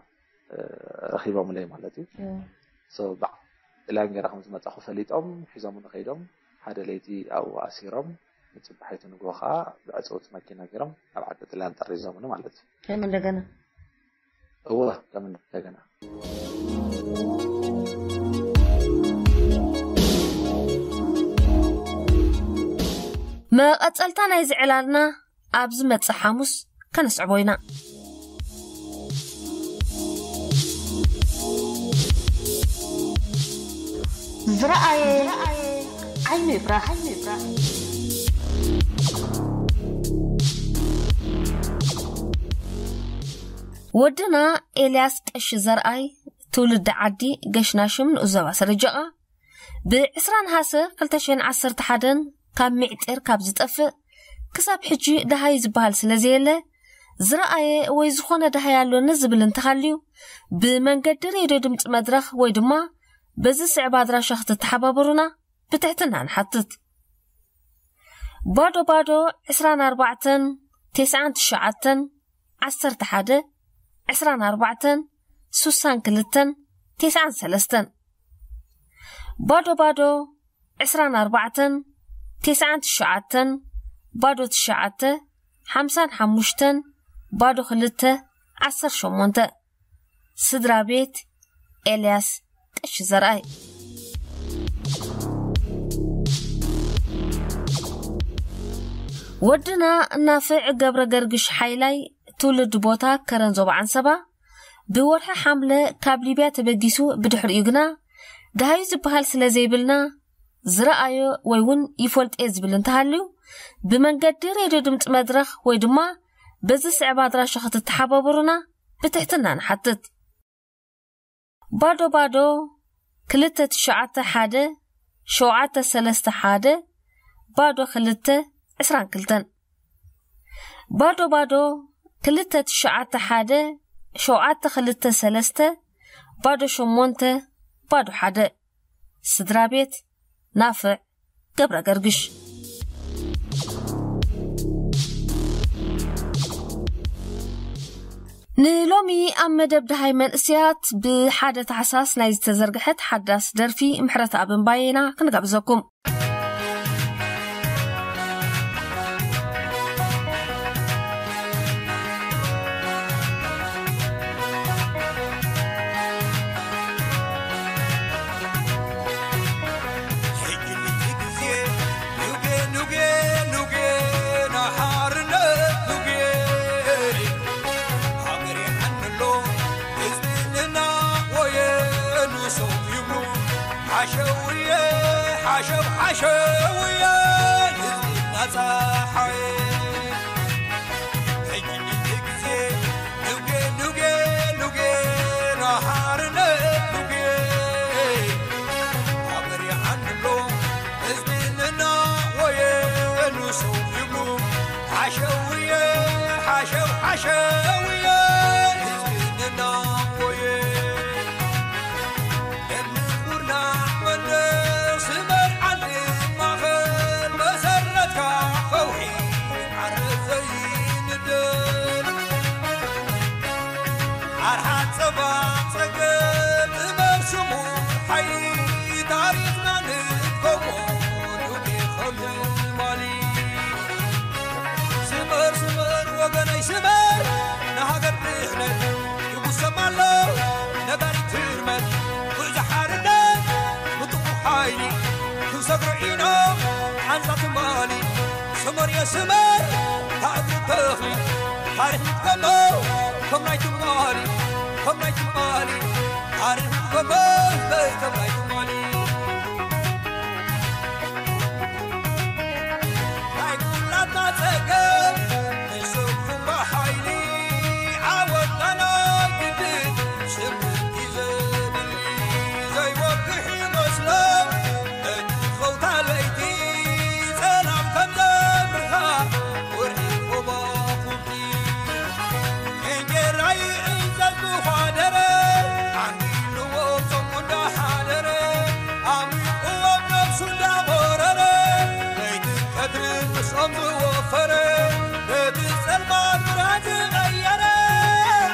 ረኺቦምለይ ማለት እዩ። ሶ ብጥልያን ገይረ ከም ዝመጻኹ ፈሊጦም ሒዞምኒ ከይዶም ሓደ ለይቲ ኣብኡ ኣሲሮም፣ ንጽባሒቱ ንግሆ ከዓ ብዕጽውቲ መኪና ገይሮም ናብ ዓዲ ጥልያን ጠሪዞምኒ ማለት እዩ። ከም እንደገና እወ፣ ከም እንደገና። መቐጸልታ ናይዚ ዕላልና ኣብ ዝመጽእ ሓሙስ ከነስዕቦ ኢና። ዝረኣየ ዓይኑ ይፍራሕ። ወድና ኤልያስ ቀሺ ዘርኣይ፣ ትውልዲ ዓዲ ገሽናሽም፣ ንኡስ ዞባ ሰረጀቓ፣ ብ ዕስራ ነሓሰ ክልተ ሽሕን ዓሰርተ ሓደን ካብ ሚዕጢር ካብ ዝጠፍእ ክሳብ ሕጂ ደሃይ ዝበሃል ስለ ዘየለ፣ ዝረኣየ ወይ ዝኾነ ደሃይ ኣሎኒ ዝብል እንተሃልዩ፣ ብመንገዲ ሬድዮ ድምፂ መድረኽ ወይ ድማ በዚ ስዕብ ኣድራሻ ክትተሓባበሩና ብትሕትና ንሓትት። ባዶ ባዶ ዕስራን ኣርባዕተን ተስዓን ትሽዓተን ዓሰርተ ሓደ ዕስራን ኣርባዕተን ሱሳን ክልተን ተስዓን ሰለስተን። ባዶ ባዶ ዕስራን ኣርባዕተን ተስዓን ትሽዓተን ባዶ ትሽዓተ ሓምሳን ሓሙሽተን ባዶ ክልተ ዓሰርተ ሸሞንተ። ስድራ ቤት ኤልያስ ቀሺ ዘርኣይ። ወድና ናፍዕ ገብረ ገርግሽ ሓይላይ፣ ትውልዲ ቦታ ከረን ዞባ ዓንሰባ፣ ብወርሒ ሓምለ ካብ ሊብያ ተበጊሱ፣ ብድሕሪኡ ግና ደሃዩ ዝበሃል ስለ ዘይብልና፣ ዝረኣዮ ወይ እውን ይፈልጦ ዝብል እንተሃልዩ፣ ብመንገዲ ሬድዮ ድምፂ መድረኽ ወይ ድማ በዚ ስዕብ ኣድራሻ ክትተሓባበሩና ብትሕትና ንሓትት። ባዶ ባዶ፣ ክልተ ትሽዓተ ሓደ ሸውዓተ ሰለስተ ሓደ ባዶ ክልተ ዕስራን ክልተን። ባዶ ባዶ፣ ክልተ ትሽዓተ ሓደ ሸውዓተ ክልተ ሰለስተ ባዶ ሸሞንተ ባዶ ሓደ። ስድራ ቤት ናፍዕ ገብረ ገርግሽ። ንሎሚ ኣብ መደብ ደሃይ መንእሰያት ብሓደ ታሕሳስ ናይ ዝተዘርግሐት ሓዳስ ደርፊ ምሕረተኣብ እምባየ ኢና ክንጋብዘኩም። ሕጂ ግዜ ኑጌ ኑጌ ኑጌ ናሓርነት ኑጌ ሃገር የሓንሎ ህዝቢ እናወየ ንሶም ይብሉ ሓሸውየ ሓሸው ሓሸውየ ህዝቢ እናፀሓየ ሕጂ ግዜ ኑጌ ኑጌ ኑጌ ናሓርነት ኑጌ ሃገር የሓንሎ ህዝቢ እናወየ ንሶም ይብሉ ሓሸውየ ሓሸው ሓሸውየ ህዝቢ እናወየ እምኒ ኩርናዕ መንደር ስመር ዓንዲ ማእኸል መሰረትካ ከውሒ ዓረት ዘይንደል ኣርሓት ጸባ ጸገም ጥበብ ስሙር ሓይሊ ታሪኽና ንድገሞ ኑጌ ከም ትማሊ ስመር ስመር ወገነይ ስመር ንሃገር ድሕነት ይጉሰም ኣሎ ነጋሪት ትርመት ጉዕዞ ሓርነት ምጥቁ ሓይሊ ክንሰግሮ ኢና ሓንሳ ትማሊ ስመር የስመር ታእግሪ ተኽሊ ታሪኽ ንድገሞ ከም ናይ ትማሊ ከም ናይ ትማሊ ታሪኽ ንድገሞ ከም ናይ ትማሊ ናይ ኩላትና ጸገም ንስኩም ብሓይሊ ዓወትና ግድን ስምቲ ዘድሊ ዘይወግሕ ይመስሎ እቲ ኸውታ ለይቲ ጸላም ከም ዘብርሃ ወርሒ ኮባኹብቲ እንጌራ ይእዘዝ ዝዃደረ ዓንዲልዎ ጾሙ እንዳሓደረ ኣሚቑዎም ነብሱ እንዳቖረረ ለይቲ ቀትሪ ምስኦም ዝወፈረ ነቲ ጸልማት ብርሃን ዝቐየረ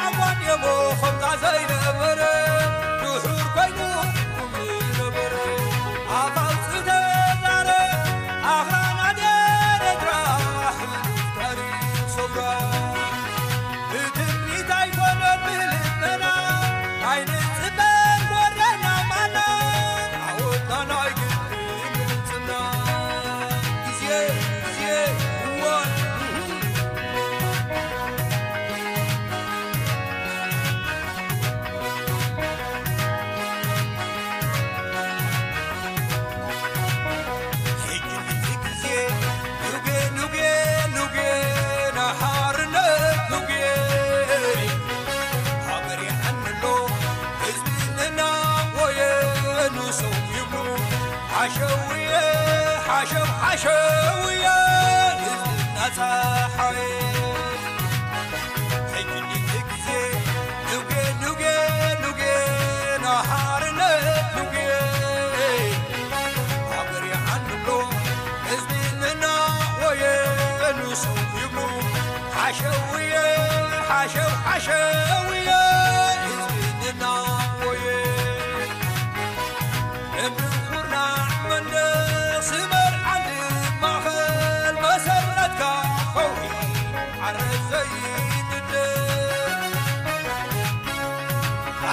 ኣጓንየሞ ኸምታ ዘይነበረ ድሑር ኮይኑ ቁም ዝነበረ ኣፍ ኣውጽእ ተዛረ ኣኽራናት ኤረትራ ሕሉፍ ታሪኽ ሰውራ ብትምኒት ኣይኮነን ብልመና ኣይንጽበን ወረና ማና ዓወትና ናይ ግድን ገጽና ግዜ ግዜ እዋን ሕጂ ግዜ ኑጌ ኑጌ ኑጌ ናሓርነት ኑጌ ሃገር የሓንሎ ህዝቢ እናወየ ንሶም ይብሉ ሓሸውየ ሓሸው ሓሸውየ ህዝቢ እናፀሓየ ሕጂ ግዜ ኑጌ ኑጌ ኑጌ ናሓርነት ኑጌ ሃገር የሓንሎ ህዝቢ እናወየ ንሶም ይብሉ ሓሸውየ ሓሸው ሓሸውየ ህዝቢ እናወየ እምብርኩርና መንደር ስመር ዓንዲ ማእኸል መሰረትካ ከውሒ ዓረት ዘይንደር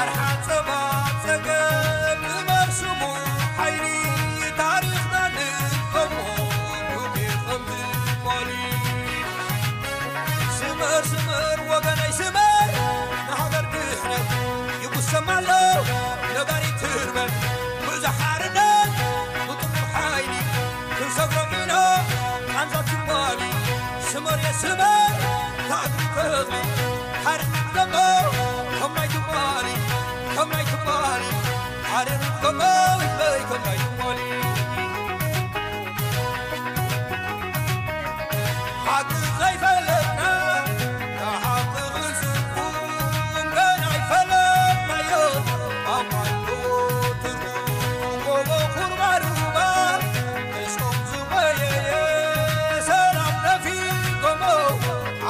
ኣርሓ ጸባ ስበ ታሪኽ ተዘ ሓርቕ ደሞ ከማይ ትማሊ ከማይ ትማሊ ሓርቕ ደሞ ይበይ ከማይ ትማሊ ሓቂ ዘይፈለጥና ሓቂ ክንስኩም ገና ይፈለጥናዮ ኣማሎ ትርጉም ጎቦ ኩርባሩባ ምስኦም ዝቆየየ ሰላም ነፊጎሞ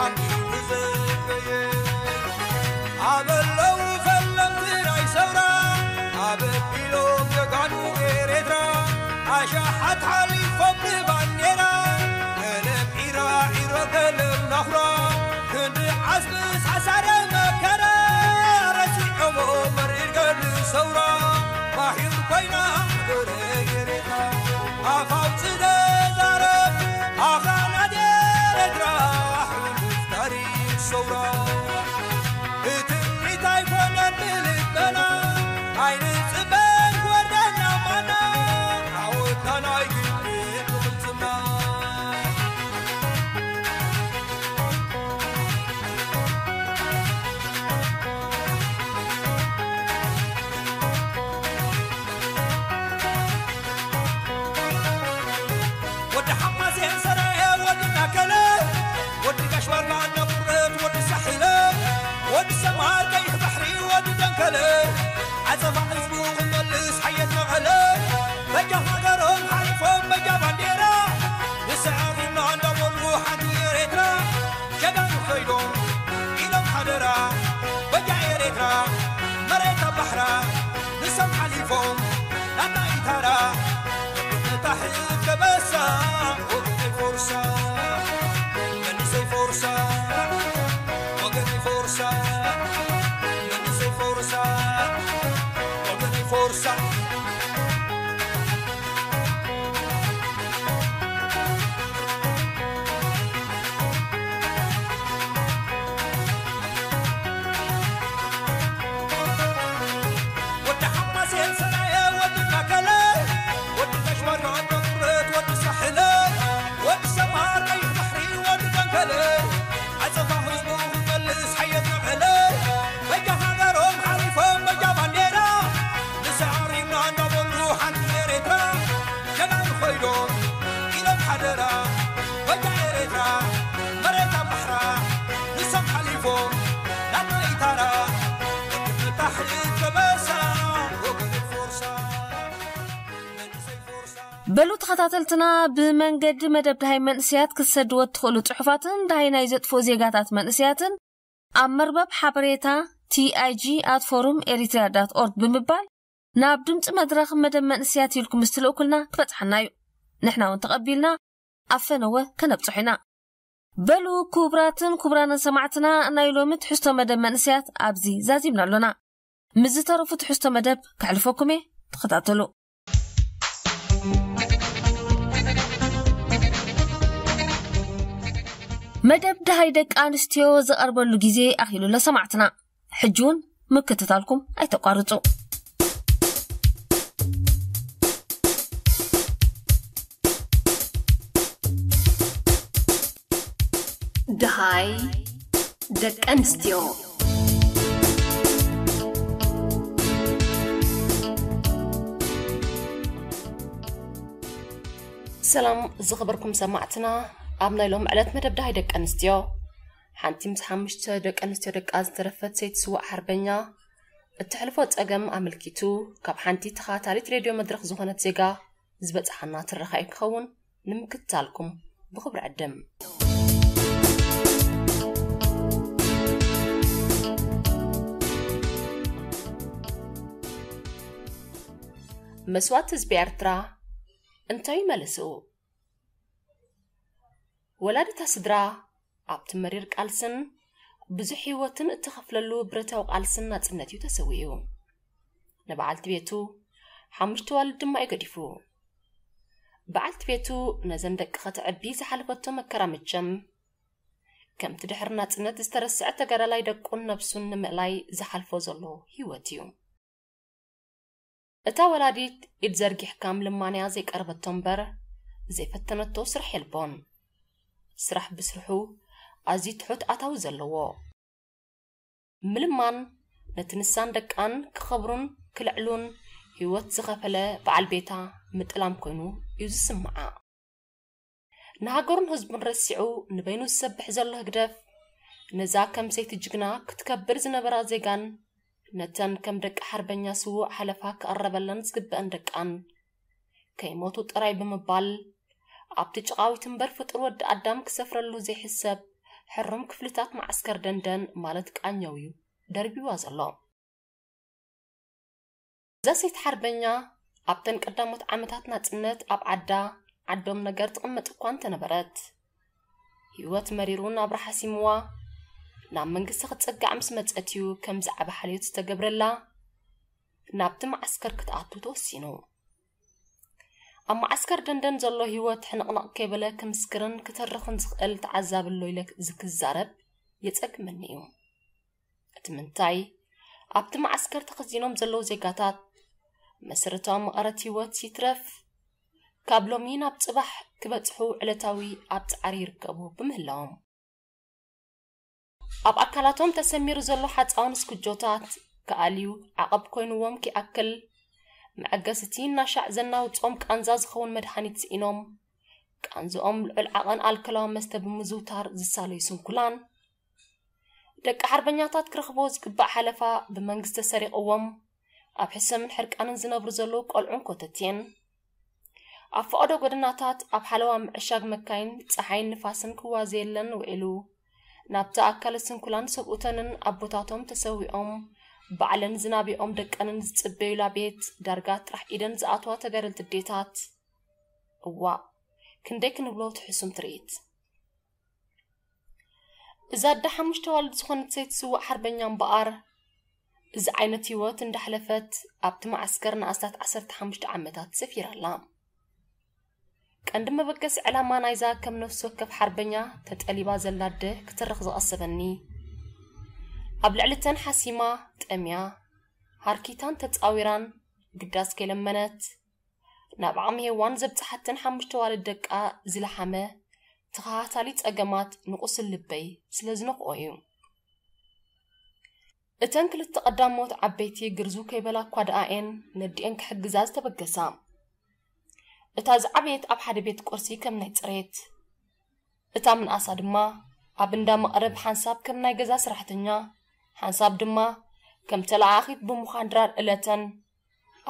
ዓሚሉ ዘበየ ኣበለው ፈለምቲ ናይ ሰውራ ኣበቢሎም ጀጋኑ ኤሬትራ ኣሻሓት ሓሊፎም ንባንዴራ ገለ ዒራ ዒሮ ገለ ናኹራ ክንዲ ዓስቢ ሳሳረ መከራ ረሲዖሞ መሪር ገድሊ ሰውራ ማሒር ኮይና ሃገረ ኤሬትራ ኣፍ ኣውፅእ ዘዛረብ ኣኻላት ኤሬትራ ሕሉፍ ታሪክ ሰውራ እቲ እንታይ ኮነ ብልበና ኣይንፅበን ክወርደና ማና ዓወትና ናይ ግድን ንቕልፅና ወዲ ሓማሴን ሰራየ ወዲ ናከለ ወዲ ጋሽ ባርጋ ኣናቁረት ወዲ ሳሒለ ወዲ ሰማር ቀይሕ ባሕሪ ወዲ ደንከለ ዓጸፋ ህዝቡ ክመልስ ሓየት መቐለ በጃ ሃገሮም ሓሊፎም በጃ ባንዴራ ንስዕር ኢልና እንዳበሉ ሓንቲ ኤሬትራ ጀጋኑ ኮይኖም ኢሎም ሓደራ በጃ ኤሬትራ መሬታ ባሕራ ንሶም ሓሊፎም ናና ኢታራ ንታሕት ከበሳ ወገነይ ፎርሳ መንሰይ ፎርሳ ወገነይ ፎርሳ መንሰይ ፎርሳ ወገነይ ፎርሳ ወዲ ሓማሴን ሰናየ ወዲ ናከለ ወዲ ተሽባር ወዲ ቁረት ወዲ ሳሕለ ወዲ ሰማር ቀይሕ ባሕሪ ወዲ ደንከለ ዓጸፋ ህዝቡ ክመልስ ሓየት መቐለ በጃ ሃገሮም ሓሊፎም በጃ ባንዴራ ንስዕር ኢልና እንዳበሉ ሓንቲ ኤሬትራ ጀጋኑ ኮይኖም ኢሎም ሓደራ በጃ ኤሬትራ መሬታ ባሕራ ንሶም ሓሊፎም ናብና ኢታራ ወዲ ታሕት ከበሳ ወገን ፎርሳ መንእሰይ ፎርሳ በሉ ተኸታተልትና ብመንገዲ መደብ ደሃይ መንእሰያት ክትሰድዎ እትኽእሉ ጽሑፋትን ደሃይ ናይ ዘጥፍኡ ዜጋታት መንእሰያትን ኣብ መርበብ ሓበሬታ ቲኣይጂ ኣት ፎሩም ኤሪትሪያ ዳት ኦርግ ብምባል ናብ ድምፂ መድረኽ መደብ መንእሰያት ኢልኩም ምስ ትልእኩልና ክበፅሓና እዩ። ንሕና እውን ተቐቢልና ኣብ ፈነወ ከነብፅሖ ኢና። በሉ ክቡራትን ክቡራንን ሰማዕትና ናይ ሎሚ ትሕዝቶ መደብ መንእሰያት ኣብዚ ዛዚምና ኣሎና። ምስ ዝተረፉ ትሕዝቶ መደብ ከሕልፈኩም እየ። ተኸታተሉ። መደብ ደሃይ ደቂ ኣንስትዮ ዝቐርበሉ ግዜ ኣኺሉ ኣሎ ሰማዕትና። ሕጂ እውን ምክትታልኩም ኣይተቋርጹ። ደሃይ ደቂ ኣንስትዮ። ሰላም ዝኸበርኩም ሰማዕትና፣ ኣብ ናይ ሎም ዕለት መደብ ደሃይ ደቂ ኣንስትዮ ሓንቲ ምስ ሓሙሽተ ደቂ ኣንስትዮ ደቃ ዝተረፈት ሰይቲ ስዋእ ሓርበኛ እትሕልፎ ጸገም ኣመልኪቱ ካብ ሓንቲ ተኸታታሊት ሬድዮ መድረኽ ዝኾነት ዜጋ ዝበጽሓና ትረኻ እዩ ክኸውን። ንምክትታልኩም ብኽብሪ ዕድም። መስዋእቲ ህዝቢ ኤርትራ እንታይ እዩ መልስኡ? ወላዲታ ስድራ ኣብቲ መሪር ቃልስን ብዙሕ ህይወትን እተኸፍለሉ ብረታዊ ቃልስን ናጽነት እዩ ተሰዊኡ። ንበዓልቲ ቤቱ ሓሙሽተ ዋልድ ድማ እዩ ገዲፉ። በዓልቲ ቤቱ ነዘን ደቂ ከተዕቢ ዝሓለፈቶ መከራ መቸም ከምቲ ድሕሪ ናጽነት ዝተረስዐ ተጋዳላይ ደቁን ነብሱን ንምእላይ ዝሓልፎ ዘሎ ህይወት እዩ። እታ ወላዲት ኢድ ዘርጊሕካ ምልማንያ ዘይቀረበቶ እምበር ዘይፈተነቶ ስራሕ የልቦን። ስራሕ ብስርሑ ኣዝዩ ትሑት ኣታዊ ዘለዎ። ምልማን ነቲ ንሳን ደቃን ክኸብሩን ክልዕሉን ህይወት ዝኸፈለ በዓል ቤታ ምጥላም ኮይኑ እዩ ዝስምዓ። ንሃገሩን ህዝቡን ረሲዑ ንበይኑ ዝሰብሕ ዘሎ ህግደፍ፣ ነዛ ከም ሰይቲ ጅግና ክትከብር ዝነበራ ዜጋን ነተን ከም ደቂ ሓርበኛ ስዉእ ሓለፋ ክቐረበለን ዝግበአን ደቃን ከይሞቱ ጥራይ ብምባል፣ ኣብቲ ጭቓዊት እምበር ፍጡር ወዲ ኣዳም ክሰፍረሉ ዘይሕሰብ ሕሩም ክፍልታት መዓስከር ደንደን ማለት ቃኘው እዩ ደርቢዋ ዘሎ። እዛ ሰይቲ ሓርበኛ ኣብተን ቀዳሞት ዓመታት ናጽነት ኣብ ዓዳ ዓዶም ነገር ትቕመጥ እኳ እንተነበረት፣ ህይወት መሪሩ ናብራ ሓሲምዋ ናብ መንግስቲ ክትጸጋዕ ምስ መጸት እዩ ከም ዝዓበ ሓልዮት ዝተገብረላ ናብቲ መዓስከር ክትኣቱ ተወሲኑ። ኣብ መዓስከር ደንደን ዘሎ ህይወት ሕንቕንቕ ከይበለ ክምስክርን ክተርኽን ዝኽእል ተዓዛቢ ኣሎ ኢለ ዝክዛረብ የጸግመኒ እዩ። እቲ ምንታይ ኣብቲ መዓስከር ተኸዚኖም ዘለዉ ዜጋታት መሰረታዊ መቐረት ህይወት ይትረፍ ካብ ሎሚ ናብ ጽባሕ ክበጽሑ ዕለታዊ ኣብ ጻዕሪ ይርከቡ ብምህላዎም፣ ኣብ ኣካላቶም ተሰሚሩ ዘሎ ሓጻውን ስኩጆታት ክኣልዩ ዓቐብ ኮይንዎም ክይኣክል፣ መዐገስቲ እናሻዕ ዘናውጾም ቃንዛ ዝኸውን መድሃኒት ስኢኖም፣ ቃንዝኦም ልዑል ዓቐን ኣልኮላዊ መስተ ብምዝውታር ዝሳለዩ ስንኩላን፣ ደቂ ሓርበኛታት ክረኽብዎ ዝግባእ ሓለፋ ብመንግስቲ ሰሪቕዎም ኣብ ሕሰምን ሕርቃንን ዝነብሩ ዘለዉ ቆልዑን ኮተቴን፣ ኣብ ፈቐዶ ጎደናታት ኣብ ሓለዋ ምዕሻግ መካይን ጸሓይን ንፋስን ክዋዘየለን ውዒሉ፣ ናብቲ ኣካለ ስንኩላን ሰብኡተንን ኣቦታቶም ተሰዊኦም ባዕለን ዝናቢኦም ደቀንን ዝጽበዩላ ቤት ዳርጋ ጥራሕ ኢደን ዝኣትዋ ተጋደልቲ ኣዴታት፣ እዋእ ክንደይ ክንብሎ እቲ ሕሱም ትርኢት። እዛ ኣደ ሓሙሽተ ኣዋልድ ዝኾነት ሰይቲ ስዋእ ሓርበኛ እምበኣር፣ እዚ ዓይነት ህይወት እንዳሕለፈት ኣብቲ መዓስከር ንኣስታት ዓሰርተ ሓሙሽተ ዓመታት ሰፊራ ኣላ። ቀንዲ መበገሲ ዕላማ ናይዛ ከም ነፍሲ ወከፍ ሓርበኛ ተጠሊባ ዘላ ኣደ ክትርኽ ዝቐሰበኒ፣ ኣብ ልዕሊ እተን ሓሲማ፣ ጠምያ፣ ሃርኪታን ተጻዊራን ግዳስ ከይለመነት፣ ናብ ዓቕሚ ሄዋን ዘብጽሓተን ሓሙሽተ ኣዋልድ ደቃ ዝለሓመ ተኸታታሊ ጸገማት ንቑስል ልበይ ስለ ዝነኽኦ እዩ። እተን ክልተ ቀዳሞት ዓበይቲ ግርዙ ከይበላ እኳ ደኣ እየን ነዲኤን ክሕግዛ ዝተበገሳ። እታ ዝዓበየት ኣብ ሓደ ቤት ቁርሲ ከም ናይ ጽሬት፣ እታ ምንኣሳ ድማ ኣብ እንዳ መቕረብ ሓንሳብ ከም ናይ ገዛ ሰራሕተኛ፣ ሓንሳብ ድማ ከም ተለኣኣኺት ብምዃን ድራር እለተን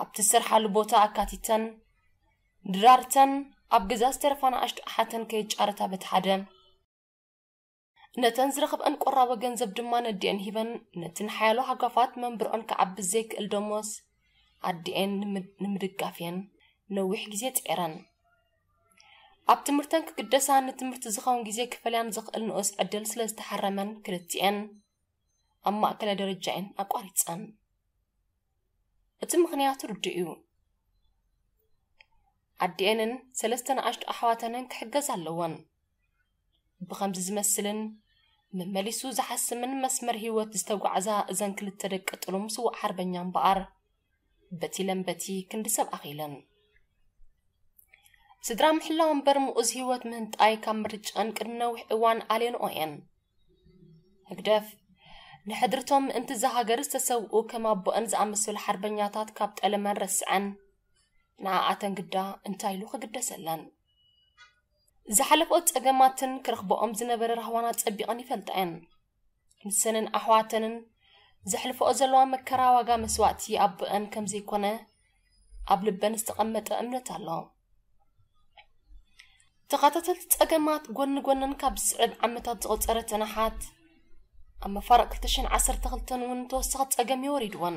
ኣብቲ ዝሰርሓሉ ቦታ ኣካቲተን፣ ድራርተን ኣብ ገዛ ዝተረፋ ንኣሽቱ ኣሓተን ከየጫረታ በቲ ሓደ፣ ነተን ዝረኽብአን ቆራቦ ገንዘብ ድማ ነዲአን ሂበን፣ ነቲ ንሓያሎ ሃጓፋት መንብርኦን ክዓብስ ዘይክእል ደሞዝ ኣዲኤን ንምድ-፣ ንምድጋፍየን ነዊሕ ግዜ ጽዒረን። ኣብ ትምህርተን ክግደሳ ንትምህርቲ ዝኸውን ግዜ ክፈልያን ዝኽእል ንኡስ ዕድል ስለ ዝተሓረመን ክልቲኤን ኣብ ማእከላይ ደረጃ እየን ኣቋሪጸን። እቲ ምኽንያት ርዱእ እዩ። ኣዲኤንን ሰለስተ ንኣሽቱ ኣሕዋተንን ክሕገዛ ኣለወን። ብኸምዚ ዝመስልን መመሊሱ ዝሓስምን መስመር ህይወት ዝተጓዕዛ እዘን ክልተ ደቂ ጥሉም ስዉእ ሓርበኛ እምበኣር፣ በቲ ለምበቲ ክንዲ ሰብ ኣኺለን። ስድራ ምሕላው እምበር ምኡዝ ህይወት ምህንጣይ ካብ ምርጫን ቅድሚ ነዊሕ እዋን ኣልየንኦ እየን። ህግደፍ ንሕድርቶም ምእንቲ እዛ ሃገር ዝተሰውኡ ከም ኣቦአን ዝኣመሰሉ ሓርበኛታት ካብ ጠለመን ረስዐን፣ ንኣኣተን ግዳ እንታይ ኢሉ ክግደሰለን? ዝሓለፈኦ ጸገማትን ክረኽበኦም ዝነበረ ራህዋና ጸቢቐን ይፈልጣ እየን። ንሰንን ኣሕዋተንን ዘሕልፈኦ ዘለዋ መከራ ዋጋ መስዋእቲ ኣቦአን ከም ዘይኮነ ኣብ ልበን ዝተቐመጠ እምነት ኣሎ። ተኸታተልቲ ጸገማት ጎኒ ጎነን ካብ ዝስዕብ ዓመታት ዘቑጸረ ተናሓት፣ ኣብ መፋርቕ ክልተ ሽሕን ዓሰርተ ክልተን እውን ተወሳኺ ጸገም እዩ ወሪድወን።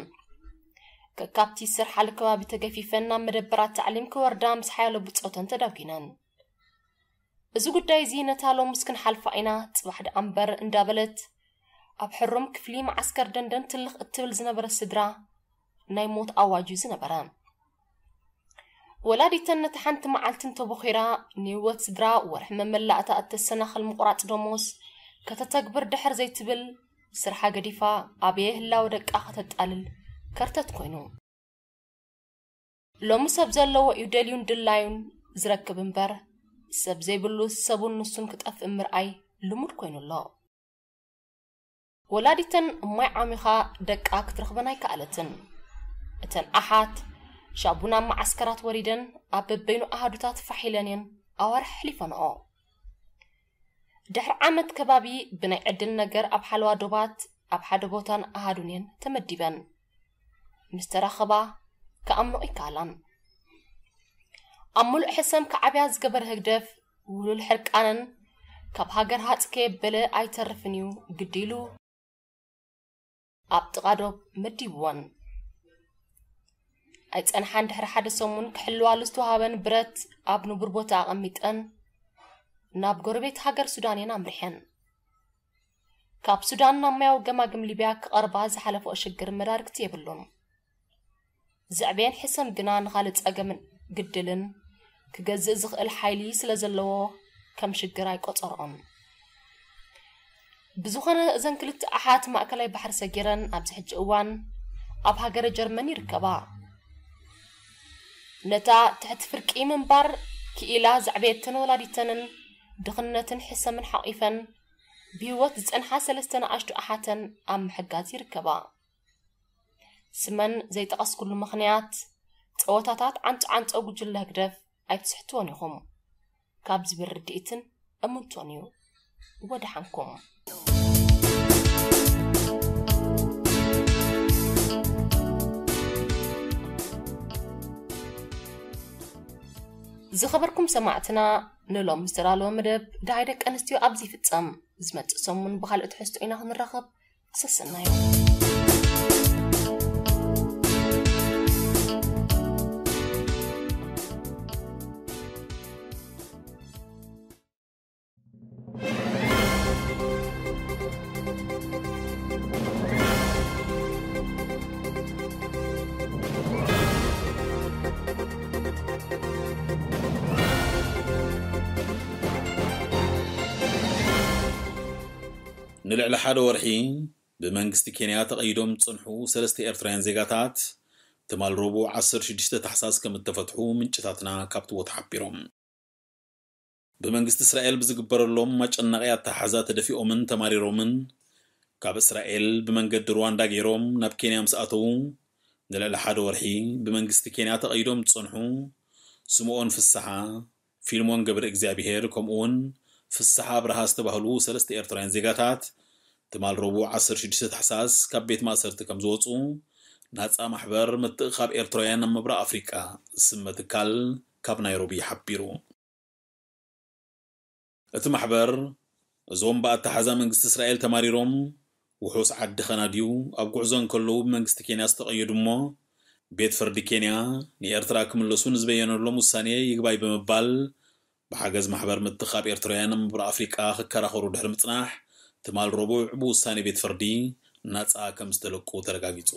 ከካብቲ ዝሰርሓሉ ከባቢ ተገፊፈን ናብ መደበራት ታዕሊም ክወርዳ ምስ ሓያሎ ብጾተን ተዳጒነን። እዚ ጉዳይ እዚ ነታ ሎሙስ ክንሓልፋ ኢና፣ ጽባሕ ደኣ እምበር እንዳበለት ኣብ ሕሩም ክፍሊ መዓስከር ደንደን ትልኽ እትብል ዝነበረት ስድራ ናይ ሞት ኣዋጅ እዩ ዝነበረ። ወላዲተን ነታ ሓንቲ መዓልቲ እንተቦኺራ ንህይወት ስድራ ወርሒ መመላእታ እተሰናኽል ምቑራጽ ደሞዝ ከተተግብር ድሕር ዘይትብል፣ ስርሓ ገዲፋ ኣበየ ህላወ ደቃ ከተጣልል ከርተት ኮይኑ። ሎሚ ሰብ ዘለዎ እዩ ደልዩን ድላዩን ዝረክብ እምበር፣ ሰብ ዘይብሉ ሰቡን ንሱን ክጠፍእ ምርኣይ ልሙድ ኮይኑ ኣሎ። ወላዲተን ማይ ዓሚኻ ደቃ ክትረኽበን ኣይከኣለትን። እተን ኣሓት ሻቡ ናብ መዓስከራት ወሪደን ኣብ በበይኑ ኣሃዱታት ፋሕ ኢለን እየን ኣዋርሕ ኣሕሊፈንኦ። ድሕሪ ዓመት ከባቢ ብናይ ዕድል ነገር ኣብ ሓለዋ ዶባት ኣብ ሓደ ቦታን ኣሃዱን እየን ተመዲበን። ምስ ተራኸባ ክኣምኖ ኣይከኣላን። ኣብ ምሉእ ሕሰም ክዓብያ ዝገበረ ህግደፍ ውሉል ሕርቃነን ካብ ሃገር ሃጽ ከየበለ ኣይተርፍን እዩ ግዲ ኢሉ ኣብ ጥቓ ዶብ መዲብወን። ኣይጸንሓን ድሕሪ ሓደ ሰሙን ክሕልዋሉ ዝተዋሃበን ብረት ኣብ ንቡር ቦታ ኣቐሚጠን ናብ ጎረቤት ሃገር ሱዳን እየን ኣምሪሐን። ካብ ሱዳን ናብ ማያዊ ገማግም ሊብያ ክቐርባ ዝሓለፈኦ ሽግር መዳርግቲ የብሉን። ዘዕብየን ሕሰም ግና ንኻልእ ጸገምን ግድልን ክገዝእ ዝኽእል ሓይሊ ስለ ዘለዎ ከም ሽግር ኣይቆጸርኦን። ብዝኾነ እዘን ክልተ ኣሓት ማእከላይ ባሕሪ ሰጊረን ኣብዚ ሕጂ እዋን ኣብ ሃገረ ጀርመን ይርከባ። ነታ ትሕቲ ፍርቂ ምንባር ክኢላ ዘዕበየተን ወላዲተንን ድኽነትን ሕሰምን ሓቒፈን ብህይወት ዝጸንሓ ሰለስተ ንኣሽቱ ኣሓተን ኣብ ምሕጋዝ ይርከባ። ስመን ዘይጠቐስኩሉ ምኽንያት ጸወታታት ዓንጾ ዓንጾ ጉጅለ ህግደፍ ኣይትስሕትዎን ኢኹም ካብ ዝብል ርድኢትን እምንቶን እዩ። ወደሓንኩም። ዝኸበርኩም ሰማዕትና፣ ንሎም ዝተዳለወ መደብ ደሃይ ደቂ ኣንስትዮ ኣብዚ ይፍጸም። ዝመጽእ ሰሙን ብኻልእ ትሕዝቶ ኢና ክንራኸብ። ሰሰናዩ። ንልዕሊ ሓደ ወርሒ ብመንግስቲ ኬንያ ተቐይዶም ዝጸንሑ ሰለስተ ኤርትራውያን ዜጋታት ትማል ረቡዕ ዓሰርተ ሽዱሽተ ታሕሳስ ከም እተፈትሑ ምንጭታትና ካብቲ ቦታ ሓቢሮም። ብመንግስቲ እስራኤል ብዝግበረሎም ኣጨናቒ ኣተሓሕዛ ተደፊኦምን ተማሪሮምን ካብ እስራኤል ብመንገዲ ሩዋንዳ ገይሮም ናብ ኬንያ ምስ ኣተዉ ንልዕሊ ሓደ ወርሒ ብመንግስቲ ኬንያ ተቐይዶም ዝጸንሑ ስምኦን ፍስሓ፣ ፊልሞን ገብረ እግዚኣብሄር ከምኡ እውን ፍስሓ ኣብርሃ ዝተባህሉ ሰለስተ ኤርትራውያን ዜጋታት ትማል ረቡዕ ዓሰርተ ሽዱሽተ ታሕሳስ ካብ ቤት ማእሰርቲ ከም ዝወፁ ናፃ ማሕበር ምትእኻብ ኤርትራውያን ኣብ ምብራቕ ኣፍሪቃ ዝስመ ትካል ካብ ናይሮቢ ሓቢሩ። እቲ ማሕበር እዞም ብኣተሓዛ መንግስቲ እስራኤል ተማሪሮም ውሑስ ዓዲ ከናድዩ ኣብ ጉዕዞ እንከለዉ ብመንግስቲ ኬንያ ዝተቐየዱ እሞ ቤት ፍርዲ ኬንያ ንኤርትራ ክምለሱ ንዝበየነሎም ውሳኔ ይግባይ ብምባል ብሓገዝ ማሕበር ምትኻብ ኤርትራውያን ኣብ ምብራቕ ኣፍሪቃ ክከራኸሩ ድሕሪ ምጽናሕ ትማል ረቡዕ ብውሳኔ ቤት ፍርዲ ናጻ ከም ዝተለቁ ተረጋጊጹ።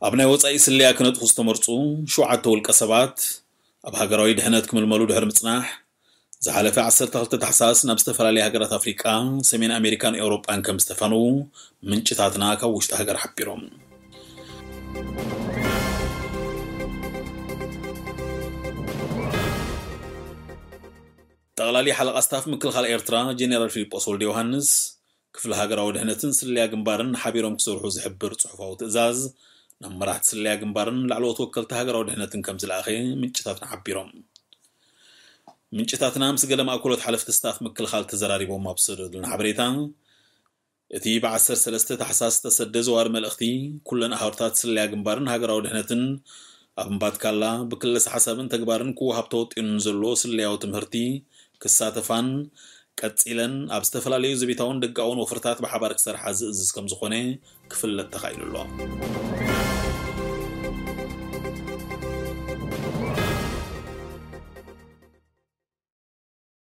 ኣብ ናይ ወጻኢ ስለያ ክነጥፉ ዝተመርጹ ሸውዓተ ውልቀ ሰባት ኣብ ሃገራዊ ድሕነት ክምልመሉ ድሕሪ ምጽናሕ ዝሓለፈ ዓሰርተ ክልተ ታሕሳስ ናብ ዝተፈላለያ ሃገራት ኣፍሪቃ፣ ሰሜን ኣሜሪካን ኤውሮጳን ከም ዝተፋነዉ ምንጭታትና ካብ ውሽጢ ሃገር ሓቢሮም። ጠቕላሊ ሓለቓ ስታፍ ምክልኻል ኤርትራ ጄኔራል ፊሊጶስ ወልደ ዮሃንስ ክፍሊ ሃገራዊ ድሕነትን ስለያ ግንባርን ሓቢሮም ክሰርሑ ዝሕብር ጽሑፋዊ ትእዛዝ ናብ መራሕቲ ስለያ ግንባርን ላዕለዎት ወከልቲ ሃገራዊ ድሕነትን ከም ዝለኣኸ ምንጭታትና ሓቢሮም። ምንጭታትና ምስ ገለ ማእከሎት ሓለፍቲ ስታፍ ምክልኻል ተዘራሪቦም ኣብ ዝሰደዱልና ሓበሬታ እቲ ብ ዓሰርተ ሰለስተ ታሕሳስ ዝተሰደ ዘዋሪ መልእኽቲ ኩለን ኣህርታት ስለያ ግንባርን ሃገራዊ ድሕነትን ኣብ እምባትካላ ብክለሳ ሓሳብን ተግባርን ክወሃብ ተወጢኑ ንዘሎ ስለያዊ ትምህርቲ ክሳተፋን ቀጺለን ኣብ ዝተፈላለዩ ዘቤታውን ደጋውን ወፍርታት ብሓባር ክሰርሓ ዝእዝዝ ከም ዝኾነ ክፍለጥ ተኻኢሉ ኣሎ።